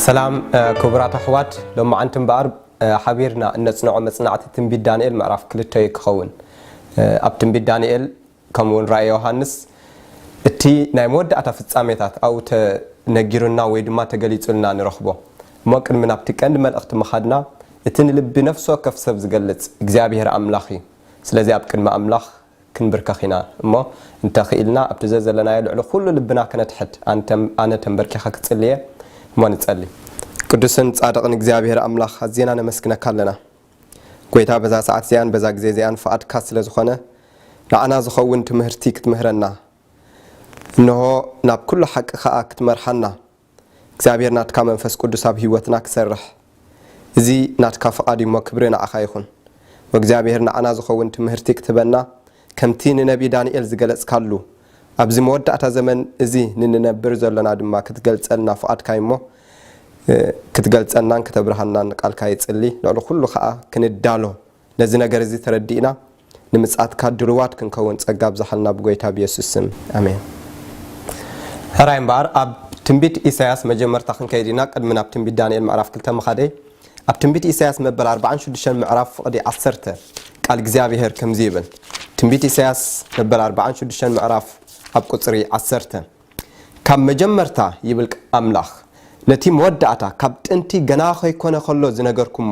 ሰላም ክቡራት ኣሕዋት፣ ሎማዓንቲ እምበኣር ሓቢርና እነጽንዖ መጽናዕቲ ትንቢት ዳንኤል ምዕራፍ ክልተ እዩ ክኸውን። ኣብ ትንቢት ዳንኤል ከምኡ እውን ራእይ ዮሃንስ እቲ ናይ መወዳእታ ፍጻሜታት ኣብኡ ተነጊሩና ወይ ድማ ተገሊጹልና ንረኽቦ። እሞ ቅድሚ ናብቲ ቀንዲ መልእኽቲ ምኻድና፣ እቲ ንልቢ ነፍሲ ወከፍ ሰብ ዝገልጽ እግዚኣብሔር ኣምላኽ እዩ። ስለዚ ኣብ ቅድሚ ኣምላኽ ክንብርከኽ ኢና እሞ፣ እንተኽኢልና ኣብቲ ዘዘለናዮ ልዕሊ ኩሉ ልብና ከነትሕት ኣነ ተንበርኪኸ ክጽልየ እሞ ንጸሊ። ቅዱስን ጻድቕን እግዚኣብሔር ኣምላኽ ኣዝየና ነመስግነካ ኣለና። ጎይታ በዛ ሰዓት እዚኣን በዛ ግዜ እዚኣን ፍቓድካ ስለ ዝኾነ ንዓና ዝኸውን ትምህርቲ ክትምህረና፣ እንሆ ናብ ኩሉ ሓቂ ከኣ ክትመርሓና እግዚኣብሔር ናትካ መንፈስ ቅዱስ ኣብ ህይወትና ክሰርሕ፣ እዚ ናትካ ፍቓድ እሞ ክብሪ ንዓኻ ይኹን። ወእግዚኣብሔር ንዓና ዝኸውን ትምህርቲ ክትህበና፣ ከምቲ ንነቢ ዳንኤል ዝገለጽካሉ፣ ኣብዚ መወዳእታ ዘመን እዚ ንንነብር ዘሎና ድማ ክትገልጸልና ፍቓድካ እሞ፣ ክትገልጸናን ክተብርሃናን ቃልካ ይጽሊ። ልዕሊ ኩሉ ከኣ ክንዳሎ ነዚ ነገር እዚ ተረዲእና ንምጽኣትካ ድልዋት ክንከውን ጸጋ ኣብዝሓልና ብጎይታ ብየሱስ ስም። ኣሜን። ሕራይ እምበኣር ኣብ ትንቢት ኢሳያስ መጀመርታ ክንከይድ ኢና። ቅድሚ ናብ ትንቢት ዳንኤል ምዕራፍ ክልተ ምኻደይ፣ ኣብ ትንቢት ኢሳያስ መበል ኣርባዓን ሽዱሽተን ምዕራፍ ፍቕዲ ዓሰርተ ቃል እግዚኣብሔር ከምዚ ይብል። ትንቢት ኢሳያስ መበል ኣርባዓን ሽዱሽተን ምዕራፍ ኣብ ቁጽሪ ዓሰርተ፣ ካብ መጀመርታ ይብል ኣምላኽ፣ ነቲ መወዳእታ ካብ ጥንቲ ገና ከይኮነ ከሎ ዝነገርኩሞ፣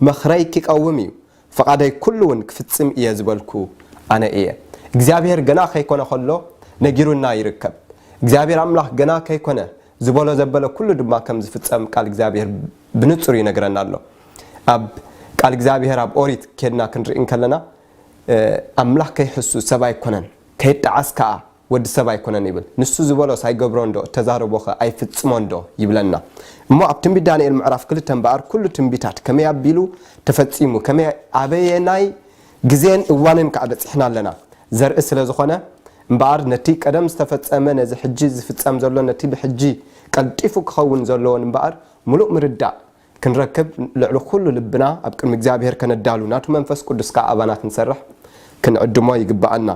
መኽረይ ኪቀውም እዩ፣ ፍቓደይ ኩሉ እውን ክፍጽም እየ ዝበልኩ ኣነ እየ። እግዚኣብሔር ገና ከይኮነ ከሎ ነጊሩና ይርከብ። እግዚኣብሔር ኣምላኽ ገና ከይኮነ ዝበሎ ዘበለ ኩሉ ድማ ከም ዝፍጸም ቃል እግዚኣብሔር ብንጹር ይነግረና ኣሎ። ኣብ ቃል እግዚኣብሔር ኣብ ኦሪት ኬድና ክንርኢ እንከለና፣ ኣምላኽ ከይሕሱ ሰብ ኣይኮነን፣ ከይጠዓስ ከኣ ወዲ ሰብ ኣይኮነን ይብል። ንሱ ዝበሎስ ኣይገብሮን ዶ? እተዛረቦኸ ኣይፍጽሞን ዶ? ይብለና። እሞ ኣብ ትንቢት ዳንኤል ምዕራፍ ክልተ እምበኣር ኩሉ ትንቢታት ከመይ ኣቢሉ ተፈጺሙ፣ ከመይ ኣበየናይ ግዜን እዋንን ከኣ በጺሕና ኣለና ዘርኢ ስለ ዝኾነ፣ እምበኣር ነቲ ቀደም ዝተፈጸመ፣ ነዚ ሕጂ ዝፍጸም ዘሎ፣ ነቲ ብሕጂ ቀልጢፉ ክኸውን ዘለዎን እምበኣር ምሉእ ምርዳእ ክንረክብ ልዕሊ ኩሉ ልብና ኣብ ቅድሚ እግዚኣብሔር ከነዳሉ ናቱ መንፈስ ቅዱስ ከኣ ኣባና ክንሰርሕ ክንዕድሞ ይግብኣና።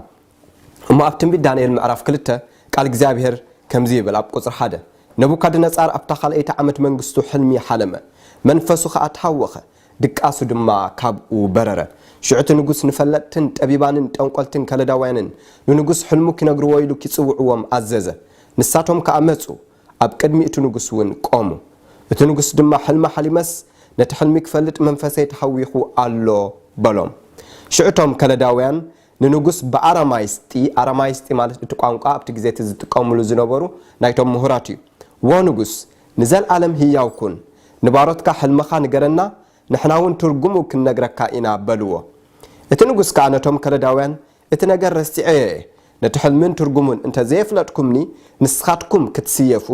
እሞ ኣብ ትንቢት ዳንኤል ምዕራፍ ክልተ ቃል እግዚኣብሔር ከምዚ ይብል፣ ኣብ ቁጽሪ ሓደ፣ ነቡካድነጻር ኣብታ ካልኣይቲ ዓመት መንግስቱ ሕልሚ ሓለመ፣ መንፈሱ ኸኣ ተሃወኸ፣ ድቃሱ ድማ ካብኡ በረረ። ሽዑ እቲ ንጉስ ንፈለጥትን ጠቢባንን ጠንቆልትን ከለዳውያንን ንንጉስ ሕልሙ ኪነግርዎ ኢሉ ኪጽውዕዎም ኣዘዘ። ንሳቶም ከኣ መጹ፣ ኣብ ቅድሚ እቲ ንጉስ እውን ቆሙ። እቲ ንጉስ ድማ፣ ሕልሚ ሓሊመስ ነቲ ሕልሚ ክፈልጥ መንፈሰይ ተሃዊኹ ኣሎ በሎም። ሽዑ እቶም ከለዳውያን ንንጉስ ብኣራማይስጢ፣ ኣራማይስጢ ማለት እቲ ቋንቋ ኣብቲ ግዜ እቲ ዝጥቀምሉ ዝነበሩ ናይቶም ምሁራት እዩ። ዎ ንጉስ፣ ንዘልኣለም ህያው ኩን፣ ንባሮትካ ሕልምኻ ንገረና፣ ንሕና እውን ትርጉሙ ክንነግረካ ኢና በልዎ። እቲ ንጉስ ከኣ ነቶም ከለዳውያን፣ እቲ ነገር ረሲዐዮ እየ፣ ነቲ ሕልምን ትርጉሙን እንተ ዘየፍለጥኩምኒ ንስኻትኩም ክትስየፉ፣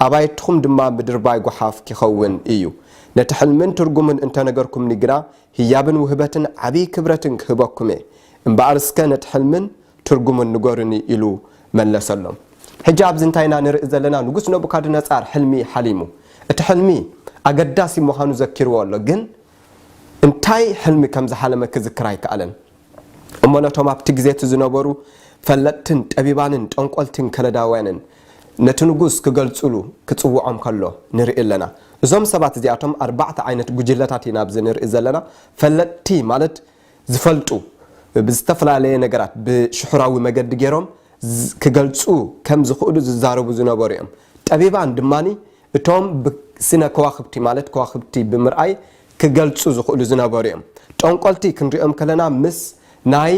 ኣባይትኹም ድማ ምድርባይ ጓሓፍ ኪኸውን እዩ። ነቲ ሕልምን ትርጉሙን እንተ ነገርኩምኒ ግና ህያብን ውህበትን ዓብዪ ክብረትን ክህበኩም እየ። እምበኣር እስከ ነቲ ሕልምን ትርጉሙን ንገሩኒ ኢሉ መለሰሎም። ሕጂ ኣብዚ እንታይ ኢና ንርኢ ዘለና? ንጉስ ነቡካድነጻር ሕልሚ ሓሊሙ። እቲ ሕልሚ ኣገዳሲ ምዃኑ ዘኪርዎ ኣሎ፣ ግን እንታይ ሕልሚ ከም ዝሓለመ ክዝክር ኣይከኣለን። እሞ ነቶም ኣብቲ ግዜ እቲ ዝነበሩ ፈለጥትን ጠቢባንን ጠንቆልትን ከለዳውያንን ነቲ ንጉስ ክገልጹሉ ክጽውዖም ከሎ ንርኢ ኣለና። እዞም ሰባት እዚኣቶም ኣርባዕተ ዓይነት ጉጅለታት ኢና ኣብዚ ንርኢ ዘለና። ፈለጥቲ ማለት ዝፈልጡ፣ ብዝተፈላለየ ነገራት ብሽሑራዊ መገዲ ገይሮም ዝ-፣ ክገልጹ ከም ዝኽእሉ ዝዛረቡ ዝነበሩ እዮም። ጠቢባን ድማኒ እቶም ብስነ ከዋኽብቲ ማለት ከዋኽብቲ ብምርኣይ ክገልጹ ዝኽእሉ ዝነበሩ እዮም። ጠንቆልቲ ክንሪኦም ከለና ምስ ናይ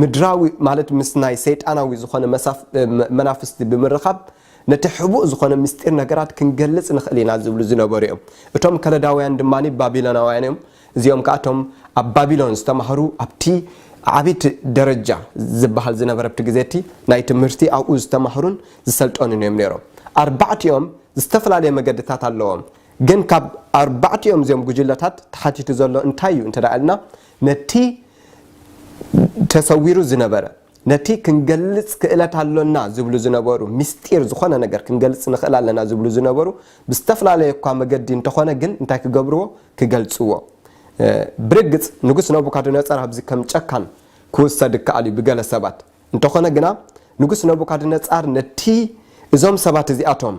ምድራዊ ማለት ምስ ናይ ሰይጣናዊ ዝኾነ መሳፍ-፣ መ-፣ መናፍስቲ ብምርኻብ ነቲ ሕቡእ ዝኾነ ምስጢር ነገራት ክንገልጽ ንኽእል ኢና ዝብሉ ዝነበሩ እዮም። እቶም ከለዳውያን ድማ ባቢሎናውያን እዮም። እዚኦም ከኣ እቶም ኣብ ባቢሎን ዝተማህሩ ኣብቲ ዓቢት ደረጃ ዝበሃል ዝነበረ ኣብቲ ግዜ እቲ ናይ ትምህርቲ ኣብኡ ዝተማህሩን ዝሰልጠኑን እዮም ነይሮም። ኣርባዕቲኦም ዝተፈላለየ መገድታት ኣለዎም። ግን ካብ ኣርባዕቲኦም እዚኦም ጉጅለታት ተሓቲቱ ዘሎ እንታይ እዩ እንተ ደኣ ኢልና፣ ነቲ ተሰዊሩ ዝነበረ፣ ነቲ ክንገልጽ ክእለት ኣሎና ዝብሉ ዝነበሩ፣ ምስጢር ዝኾነ ነገር ክንገልጽ ንኽእል ኣለና ዝብሉ ዝነበሩ፣ ብዝተፈላለየ እኳ መገዲ እንተኾነ ግን እንታይ ክገብርዎ? ክገልጽዎ። እ፣ ብርግጽ ንጉስ ነቡካድነጻር ኣብዚ ከም ጨካን ክውሰድ ይከኣል እዩ ብገለ ሰባት። እንተኾነ ግና ንጉስ ነቡካድነጻር ነቲ እዞም ሰባት እዚኣቶም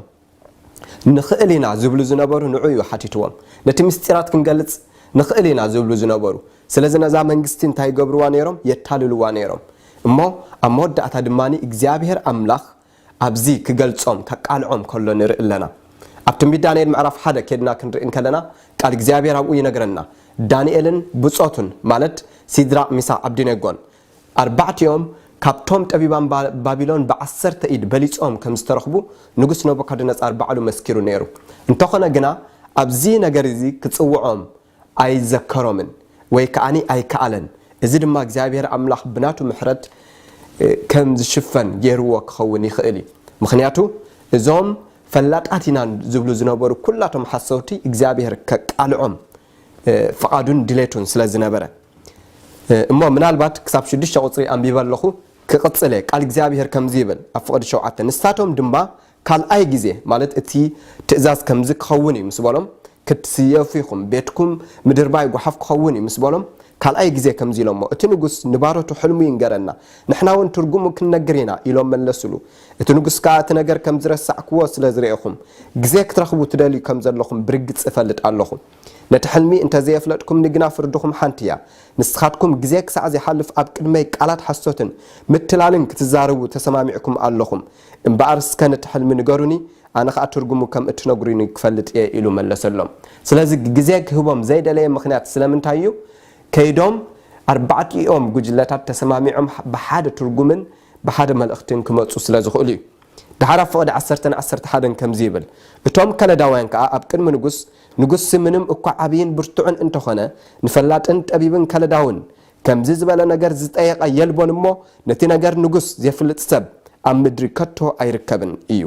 ንኽእል ኢና ዝብሉ ዝነበሩ ንዑ እዩ ሓቲትዎም። ነቲ ምስጢራት ክንገልጽ ንኽእል ኢና ዝብሉ ዝነበሩ። ስለዚ ነዛ መንግስቲ እንታይ ይገብርዋ ነይሮም? የታልልዋ ነይሮም። እሞ ኣብ መወዳእታ ድማ እግዚኣብሔር ኣምላኽ ኣብዚ ክገልጾም፣ ከቃልዖም ከሎ ንርኢ ኣለና። ኣብ ትንቢት ዳንኤል ምዕራፍ ሓደ ኬድና ክንርኢ እንከለና፣ ቃል እግዚኣብሔር ኣብኡ ይነግረና። ዳንኤልን ብጾቱን፣ ማለት ሲድራቅ፣ ሚሳቅ፣ ኣብዲነጎን፣ ኣርባዕቲኦም ካብቶም ጠቢባን ባ-፣ ባቢሎን ብዓሰርተ ኢድ በሊጾም ከም ዝተረኽቡ ንጉስ ነቡካድነጻር ባዕሉ መስኪሩ ነይሩ። እንተኾነ ግና ኣብዚ ነገር እዚ ክጽውዖም ኣይዘከሮምን ወይ ከኣኒ ኣይከኣለን። እዚ ድማ እግዚኣብሔር ኣምላኽ ብናቱ ምሕረት፣ እ፣ ከም ዝሽፈን ገይርዎ ክኸውን ይኽእል እዩ። ምኽንያቱ እዞም ፈላጣት ኢና ዝብሉ ዝነበሩ ኩላቶም ሓሰውቲ እግዚኣብሔር ከቃልዖም፣ እ፣ ፍቓዱን ድሌቱን ስለ ዝነበረ። እ፣ እሞ ምናልባት ክሳብ ሽዱሽተ ቁጽሪ ኣንቢበ ኣለኹ፣ ክቕጽል እየ። ቃል እግዚኣብሔር ከምዚ ይብል ኣብ ፍቕዲ ሸውዓተ፣ ንሳቶም ድማ ካልኣይ ግዜ፣ ማለት እቲ ትእዛዝ ከምዚ ክኸውን እዩ ምስ በሎም፣ ክትስየፉ ኢኹም፣ ቤትኩም ምድርባይ ጓሓፍ ክኸውን እዩ ምስ በሎም፣ ካልኣይ ግዜ ከምዚ ኢሎሞ፣ እቲ ንጉስ ንባሮቱ ሕልሙ ይንገረና፣ ንሕና እውን ትርጉሙ ክንነግር ኢና ኢሎም መለሱሉ። እቲ ንጉስ ከኣ እቲ ነገር ከም ዝረሳዕክዎ ስለ ዝርእኹም፣ ግዜ ክትረኽቡ ትደልዩ ከም ዘለኹም ብርግጽ እፈልጥ ኣለኹ። ነቲ ሕልሚ እንተ ዘየፍለጥኩምኒ ግና ፍርድኹም ሓንቲ እያ። ንስኻትኩም ግዜ ክሳዕ ዘይሓልፍ ኣብ ቅድመይ ቃላት ሓሶትን ምትላልን ክትዛረቡ ተሰማሚዕኩም ኣለኹም። እምበኣር እስከ ነቲ ሕልሚ ንገሩኒ፣ ኣነ ኸኣ ትርጉሙ ከም እትነግሩኒ ክፈልጥ እየ ኢሉ መለሰሎም። ስለዚ ግዜ ክህቦም ዘይደለየ ምኽንያት ስለምንታይ እዩ? ከይዶም ኣርባዕቲኦም ጉጅለታት ተሰማሚዖም ብሓደ ትርጉምን ብሓደ መልእኽትን ክመጹ ስለ ዝኽእሉ እዩ። ደሓር ኣብ ፍቕዲ ዓሰርተን ዓሰርተ ሓደን ከምዚ ይብል፣ እቶም ከለዳውያን ከኣ ኣብ ቅድሚ ንጉስ፣ ንጉስሲ ምንም እኳ ዓብይን ብርቱዕን እንተኾነ፣ ንፈላጥን ጠቢብን ከለዳውን ከምዚ ዝበለ ነገር ዝጠየቐ የልቦን እሞ፣ ነቲ ነገር ንጉስ ዜፍልጥ ሰብ ኣብ ምድሪ ከቶ ኣይርከብን እዩ።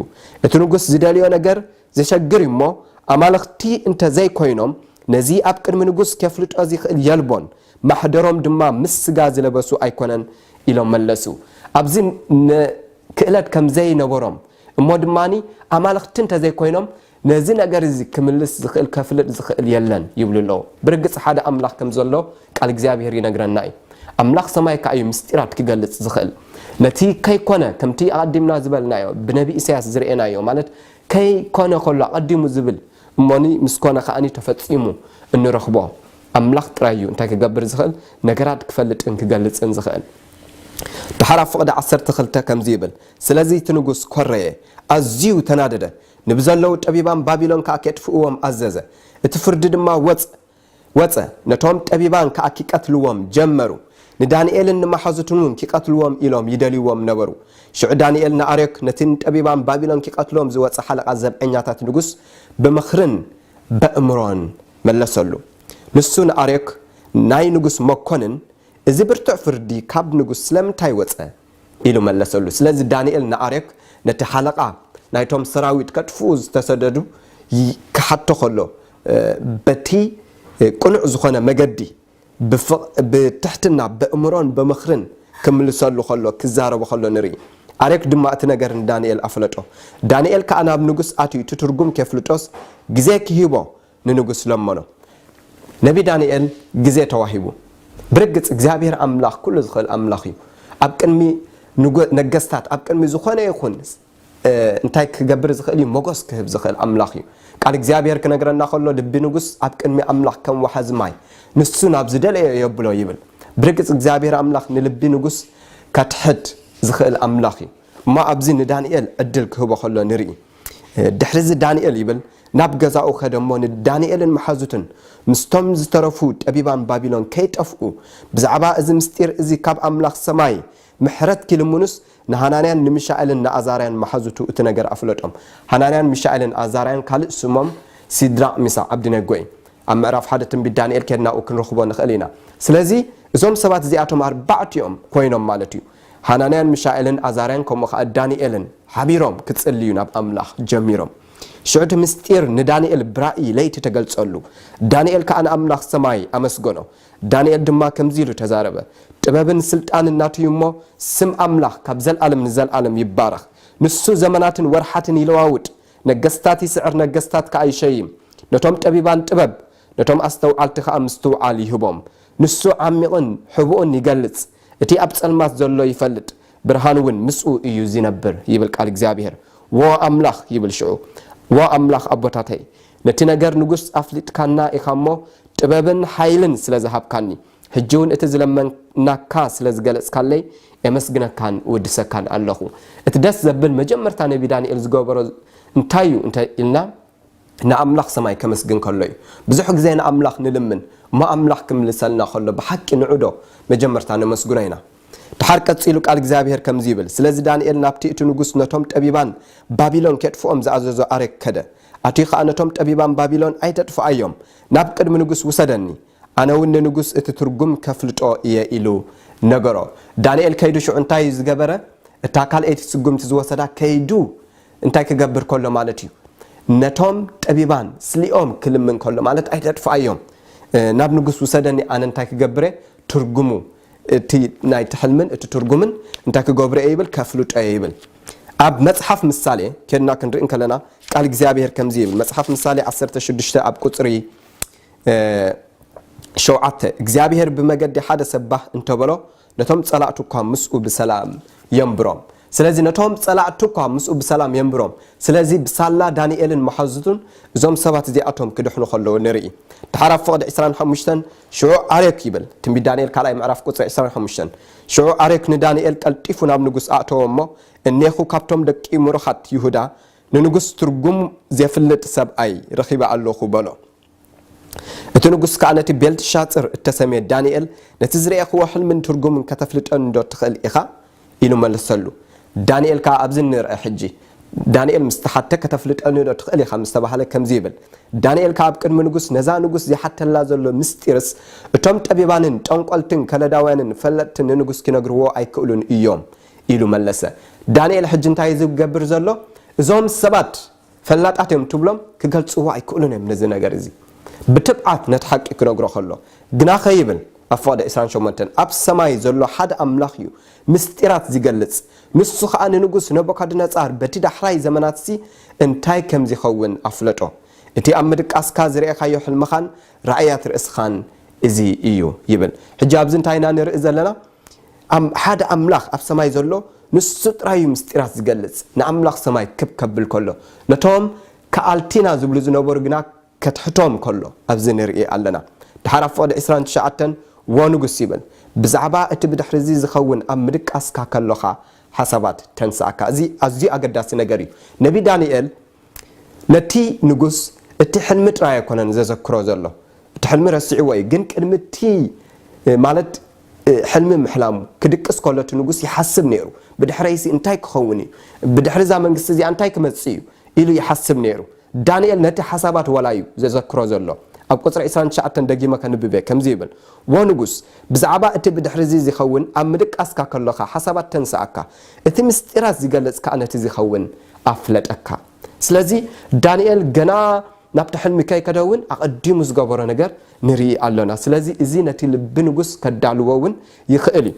እቲ ንጉስ ዝደልዮ ነገር ዘሸግር እዩ እሞ፣ ኣማልኽቲ እንተ ዘይኮይኖም፣ ነዚ ኣብ ቅድሚ ንጉስ ኬፍልጦ ዚኽእል የልቦን፣ ማሕደሮም ድማ ምስ ስጋ ዝለበሱ ኣይኮነን ኢሎም መለሱ። ኣብዚ ን-፣ ክእለት ከም ዘይነበሮም፣ እሞ ድማ ኣማልኽቲ እንተ ዘይኮይኖም፣ ነዚ ነገር እዚ ክምልስ ዝኽእል፣ ከፍልጥ ዝኽእል የለን ይብሉ ኣለዉ። ብርግጽ ሓደ ኣምላኽ ከም ዘሎ ቃል እግዚኣብሔር ይነግረና እዩ። ኣምላኽ ሰማይ ከኣ እዩ ምስጢራት ክገልጽ ዝኽእል። ነቲ ከይኮነ፣ ከምቲ ኣቐዲምና ዝበልናዮ፣ ብነቢ ኢሳያስ ዝርእየናዮ፣ ማለት ከይኮነ ከሎ ኣቐዲሙ ዝብል፣ እሞኒ ምስ ኮነ ከኣኒ ተፈጺሙ እንረኽቦ ኣምላኽ ጥራይ እዩ እንታይ ክገብር ዝኽእል፣ ነገራት ክፈልጥን ክገልጽን ዝኽእል። ደሓር ኣብ ፍቕዲ ዓሰርተ ክልተ ከምዚ ይብል፣ ስለዚ እቲ ንጉስ ኰረየ፣ ኣዝዩ ተናደደ፣ ንብዘለዉ ጠቢባን ባቢሎን ከኣ ኬጥፍእዎም ኣዘዘ። እቲ ፍርዲ ድማ ወጽ-፣ ወጸ፣ ነቶም ጠቢባን ከኣ ኪቀትልዎም ጀመሩ። ንዳንኤልን ንመሓዙቱን እውን ኪቐትልዎም ኢሎም ይደልይዎም ነበሩ። ሽዑ ዳንኤል ንኣርዮክ፣ ነቲ ንጠቢባን ባቢሎን ኪቐትሎም ዝወጸ ሓለቓ ዘብዐኛታት ንጉስ፣ ብምኽርን በእምሮን መለሰሉ። ንሱ ንኣርዮክ፣ ናይ ንጉስ መኮንን፣ እዚ ብርቱዕ ፍርዲ ካብ ንጉስ ስለምንታይ ወጸ? ኢሉ መለሰሉ። ስለዚ ዳንኤል ንኣርዮክ፣ ነቲ ሓለቓ ናይቶም ሰራዊት ከጥፍኡ ዝተሰደዱ ይ-፣ ክሓቶ ከሎ፣ እ፣ በቲ፣ እ፣ ቅኑዕ ዝኾነ መገዲ ብፍቕ-፣ ብትሕትና፣ በእምሮን ብምኽርን ክምልሰሉ ከሎ፣ ክዛረቦ ከሎ ንርኢ። ኣርዮክ ድማ እቲ ነገር ንዳንኤል ኣፍለጦ። ዳንኤል ከኣ ናብ ንጉስ ኣትዩ እቲ ትርጉም ኬፍልጦስ ግዜ ክሂቦ ንንጉስ ለመኖ። ነቢ ዳንኤል ግዜ ተዋሂቡ። ብርግጽ እግዚኣብሔር ኣምላኽ ኩሉ ዝኽእል ኣምላኽ እዩ። ኣብ ቅድሚ ንጉ-፣ ነገስታት፣ ኣብ ቅድሚ ዝኾነ ይኹን፣ እ፣ እንታይ ክገብር ዝኽእል እዩ? ሞገስ ክህብ ዝኽእል ኣምላኽ እዩ። ቃል እግዚኣብሔር ክነግረና ከሎ፣ ልቢ ንጉስ ኣብ ቅድሚ ኣምላኽ ከም ወሓዚ ማይ፣ ንሱ ናብ ዝደለዮ የብሎ ይብል። ብርግጽ እግዚኣብሔር ኣምላኽ ንልቢ ንጉስ ከትሕት ዝኽእል ኣምላኽ እዩ። እሞ ኣብዚ ንዳንኤል ዕድል ክህቦ ከሎ ንርኢ። ድሕሪ እዚ ዳንኤል ይብል፣ ናብ ገዛኡ ኸደ እሞ ንዳንኤልን መሓዙትን ምስቶም ዝተረፉ ጠቢባን ባቢሎን ከይጠፍኡ ብዛዕባ እዚ ምስጢር እዚ ካብ ኣምላኽ ሰማይ ምሕረት ኪልምኑስ ንሃናንያን ንሚሻኤልን ንኣዛርያን መሓዙቱ እቲ ነገር ኣፍለጦም። ሃናንያን ሚሻኤልን ኣዛርያን ካልእ ስሞም ሲድራቕ፣ ሚሳቕ፣ ኣብዲነጎ እዩ። ኣብ ምዕራፍ ሓደ ትንቢት ዳንኤል ኬድና ኣብኡ ክንረኽቦ ንኽእል ኢና። ስለዚ እዞም ሰባት እዚኣቶም ኣርባዕቲኦም ኮይኖም ማለት እዩ። ሃናንያን ሚሻኤልን ኣዛርያን ከምኡ ኸኣ ዳንኤልን ሓቢሮም ክጽልዩ ናብ ኣምላኽ ጀሚሮም። ሽዑ እቲ ምስጢር ንዳንኤል ብራእይ ለይቲ ተገልጸሉ። ዳንኤል ከኣ ንኣምላኽ ሰማይ ኣመስገኖ። ዳንኤል ድማ ከምዚ ኢሉ ተዛረበ፣ ጥበብን ስልጣንን ናቱ እዩ እሞ፣ ስም ኣምላኽ ካብ ዘልኣለም ንዘልኣለም ይባረኽ። ንሱ ዘመናትን ወርሓትን ይለዋውጥ፣ ነገስታት ይስዕር፣ ነገስታት ከኣ ይሸይም። ነቶም ጠቢባን ጥበብ፣ ነቶም ኣስተውዓልቲ ከኣ ምስትውዓል ይህቦም። ንሱ ዓሚቕን ሕቡእን ይገልጽ፣ እቲ ኣብ ጸልማት ዘሎ ይፈልጥ፣ ብርሃን እውን ምስኡ እዩ ዚነብር፣ ይብል ቃል እግዚኣብሔር። ዎ ኣምላኽ፣ ይብል ሽዑ፣ ዋ ኣምላኽ ኣቦታተይ፣ ነቲ ነገር ንጉስ ኣፍሊጥካና ኢኻ እሞ፣ ጥበብን ሓይልን ስለ ዝሃብካኒ፣ ሕጂ እውን እቲ ዝለመንናካ ስለ ዝገለጽካለይ፣ የመስግነካን እውድሰካን ኣለኹ። እቲ ደስ ዘብል መጀመርታ ነቢ ዳንኤል ዝገበሮ እንታይ እዩ እንተ ኢልና፣ ንኣምላኽ ሰማይ ከመስግን ከሎ እዩ። ብዙሕ ግዜ ንኣምላኽ ንልምን እሞ ኣምላኽ ክምልሰልና ከሎ ብሓቂ ንዑዶ መጀመርታ ነመስግኖ ኢና። ድሓር ቀጺሉ ቃል እግዚኣብሔር ከምዚ ይብል፣ ስለዚ ዳንኤል ናብቲ እቲ ንጉስ ነቶም ጠቢባን ባቢሎን ኬጥፍኦም ዝኣዘዞ ኣሬክ ከደ። ኣትዩ ኸኣ ነቶም ጠቢባን ባቢሎን ኣይተጥፍኣዮም፣ ናብ ቅድሚ ንጉስ ውሰደኒ፣ ኣነ እውን ንንጉስ እቲ ትርጉም ከፍልጦ እየ ኢሉ ነገሮ። ዳንኤል ከይዱ ሽዑ እንታይ እዩ ዝገበረ? እታ ካልኣይቲ ስጉምቲ ዝወሰዳ ከይዱ እንታይ ክገብር ከሎ ማለት እዩ? ነቶም ጠቢባን ስሊኦም ክልምን ከሎ ማለት ኣይተጥፍኣዮም፣ ናብ ንጉስ ውሰደኒ፣ ኣነ እንታይ ክገብር እየ? ትርጉሙ እቲ ናይቲ ሕልምን እቲ ትርጉምን እንታይ ክገብር እየ ይብል? ከፍልጦ እየ ይብል። ኣብ መጽሓፍ ምሳሌ ኬድና ክንርኢ እንከለና ቃል እግዚኣብሔር ከምዚ ይብል። መጽሓፍ ምሳሌ ዓሰርተ ሽዱሽተ ኣብ ቁጽሪ ሸውዓተ እግዚኣብሔር ብመገዲ ሓደ ሰብ ባህ እንተበሎ ነቶም ጸላእቱ እኳ ምስኡ ብሰላም የንብሮም። ስለዚ ነቶም ጸላእቱ እኳ ምስኡ ብሰላም የንብሮም። ስለዚ ብሳላ ዳንኤልን መሓዙቱን እዞም ሰባት እዚኣቶም ክድሕኑ ከለዉ ንርኢ። ድሓር ኣብ ፍቕዲ ዕስራን ሓሙሽተን ሽዑ ኣርዮክ ይብል ትንቢት ዳንኤል ካልኣይ ምዕራፍ ቁጽሪ ዕስራን ሓሙሽተን ሽዑ ኣርዮክ ንዳንኤል ቀልጢፉ ናብ ንጉስ ኣእተዎ እሞ እኔኹ ካብቶም ደቂ ምሩኻት ይሁዳ ንንጉስ ትርጉም ዜፍልጥ ሰብኣይ ረኺበ ኣለኹ በሎ። እቲ ንጉስ ከኣ ነቲ ቤልትሻጽር እተሰምየ ዳንኤል፣ ነቲ ዝረኣኽዎ ሕልምን ትርጉምን ከተፍልጠኒ ዶ ትኽእል ኢኻ? ኢሉ መለሰሉ። ዳንኤል ከኣ ኣብዚ ንርአ ሕጂ። ዳንኤል ምስ ተሓተ ከተፍልጠኒ ዶ ትኽእል ኢኻ ምስ ተባህለ ከምዚ ይብል። ዳንኤል ከኣ ኣብ ቅድሚ ንጉስ ነዛ ንጉስ ዚሓተላ ዘሎ ምስጢርስ እቶም ጠቢባንን ጠንቆልትን ከለዳውያንን ፈለጥትን ንንጉስ ኪነግርዎ ኣይክእሉን እዮም ኢሉ መለሰ። ዳንኤል ሕጂ እንታይ እዩ ዝገብር ዘሎ? እዞም ሰባት ፈላጣት እዮም ትብሎም ክገልጽዎ ኣይክእሉን እዮም ነዚ ነገር እዚ። ብትብዓት ነቲ ሓቂ ክነግሮ ከሎ ግና ከይብል ኣብ ፍቕዲ ዕስራን ሸሞንተን ኣብ ሰማይ ዘሎ ሓደ ኣምላኽ እዩ ምስጢራት ዝገልጽ። ንሱ ኸኣ ንንጉስ ነቡካድነጻር በቲ ዳሕራይ ዘመናትሲ እንታይ ከም ዚኸውን ኣፍለጦ። እቲ ኣብ ምድቃስካ ዝረኤኻዮ ሕልምኻን ራእያት ርእስኻን እዚ እዩ ይብል። ሕጂ ኣብዚ እንታይ ኢና ንርኢ ዘለና? ኣም- ሓደ ኣምላኽ ኣብ ሰማይ ዘሎ ንሱ ጥራይ እዩ ምስጢራት ዝገልጽ። ንኣምላኽ ሰማይ ክብ ከብል ከሎ ነቶም ከኣልቲና ዝብሉ ዝነበሩ ግና ከትሕቶም ከሎ ኣብዚ ንርኢ ኣለና። ድሓር ኣብ ፍቕዲ ዕስራን ትሽዓተን ወ ንጉስ ይብል ብዛዕባ እቲ ብድሕሪ እዚ ዝኸውን ኣብ ምድቃስካ ከሎኻ ሓሳባት ተንስኣካ። እዚ ኣዝዩ ኣገዳሲ ነገር እዩ። ነቢ ዳንኤል ነቲ ንጉስ እቲ ሕልሚ ጥራይ ኣይኮነን ዘዘክሮ ዘሎ። እቲ ሕልሚ ረሲዕዎ እዩ። ግን ቅድሚ እቲ ማለት ሕልሚ ምሕላሙ ክድቅስ ከሎ እቲ ንጉስ ይሓስብ ነይሩ። ብድሕረይሲ እንታይ ክኸውን እዩ? ብድሕሪ እዛ መንግስቲ እዚኣ እንታይ ክመጽእ እዩ? ኢሉ ይሓስብ ነይሩ። ዳንኤል ነቲ ሓሳባት ዋላ እዩ ዘዘክሮ ዘሎ። ኣብ ቁጽሪ ዕስራን ትሽዓተን ደጊመ ከንብብ እየ። ከምዚ ይብል፣ ወ ንጉስ፣ ብዛዕባ እቲ ብድሕሪ እዚ ዚኸውን ኣብ ምድቃስካ ከሎኻ ሓሳባት ተንስኣካ፣ እቲ ምስጢራት ዚገልጽ ከኣ ነቲ ዚኸውን ኣፍለጠካ። ስለዚ ዳንኤል ገና ናብቲ ሕልሚ ከይከደ እውን ኣቐዲሙ ዝገበሮ ነገር ንርኢ ኣሎና። ስለዚ እዚ ነቲ ልቢ ንጉስ ከዳልዎ እውን ይኽእል እዩ።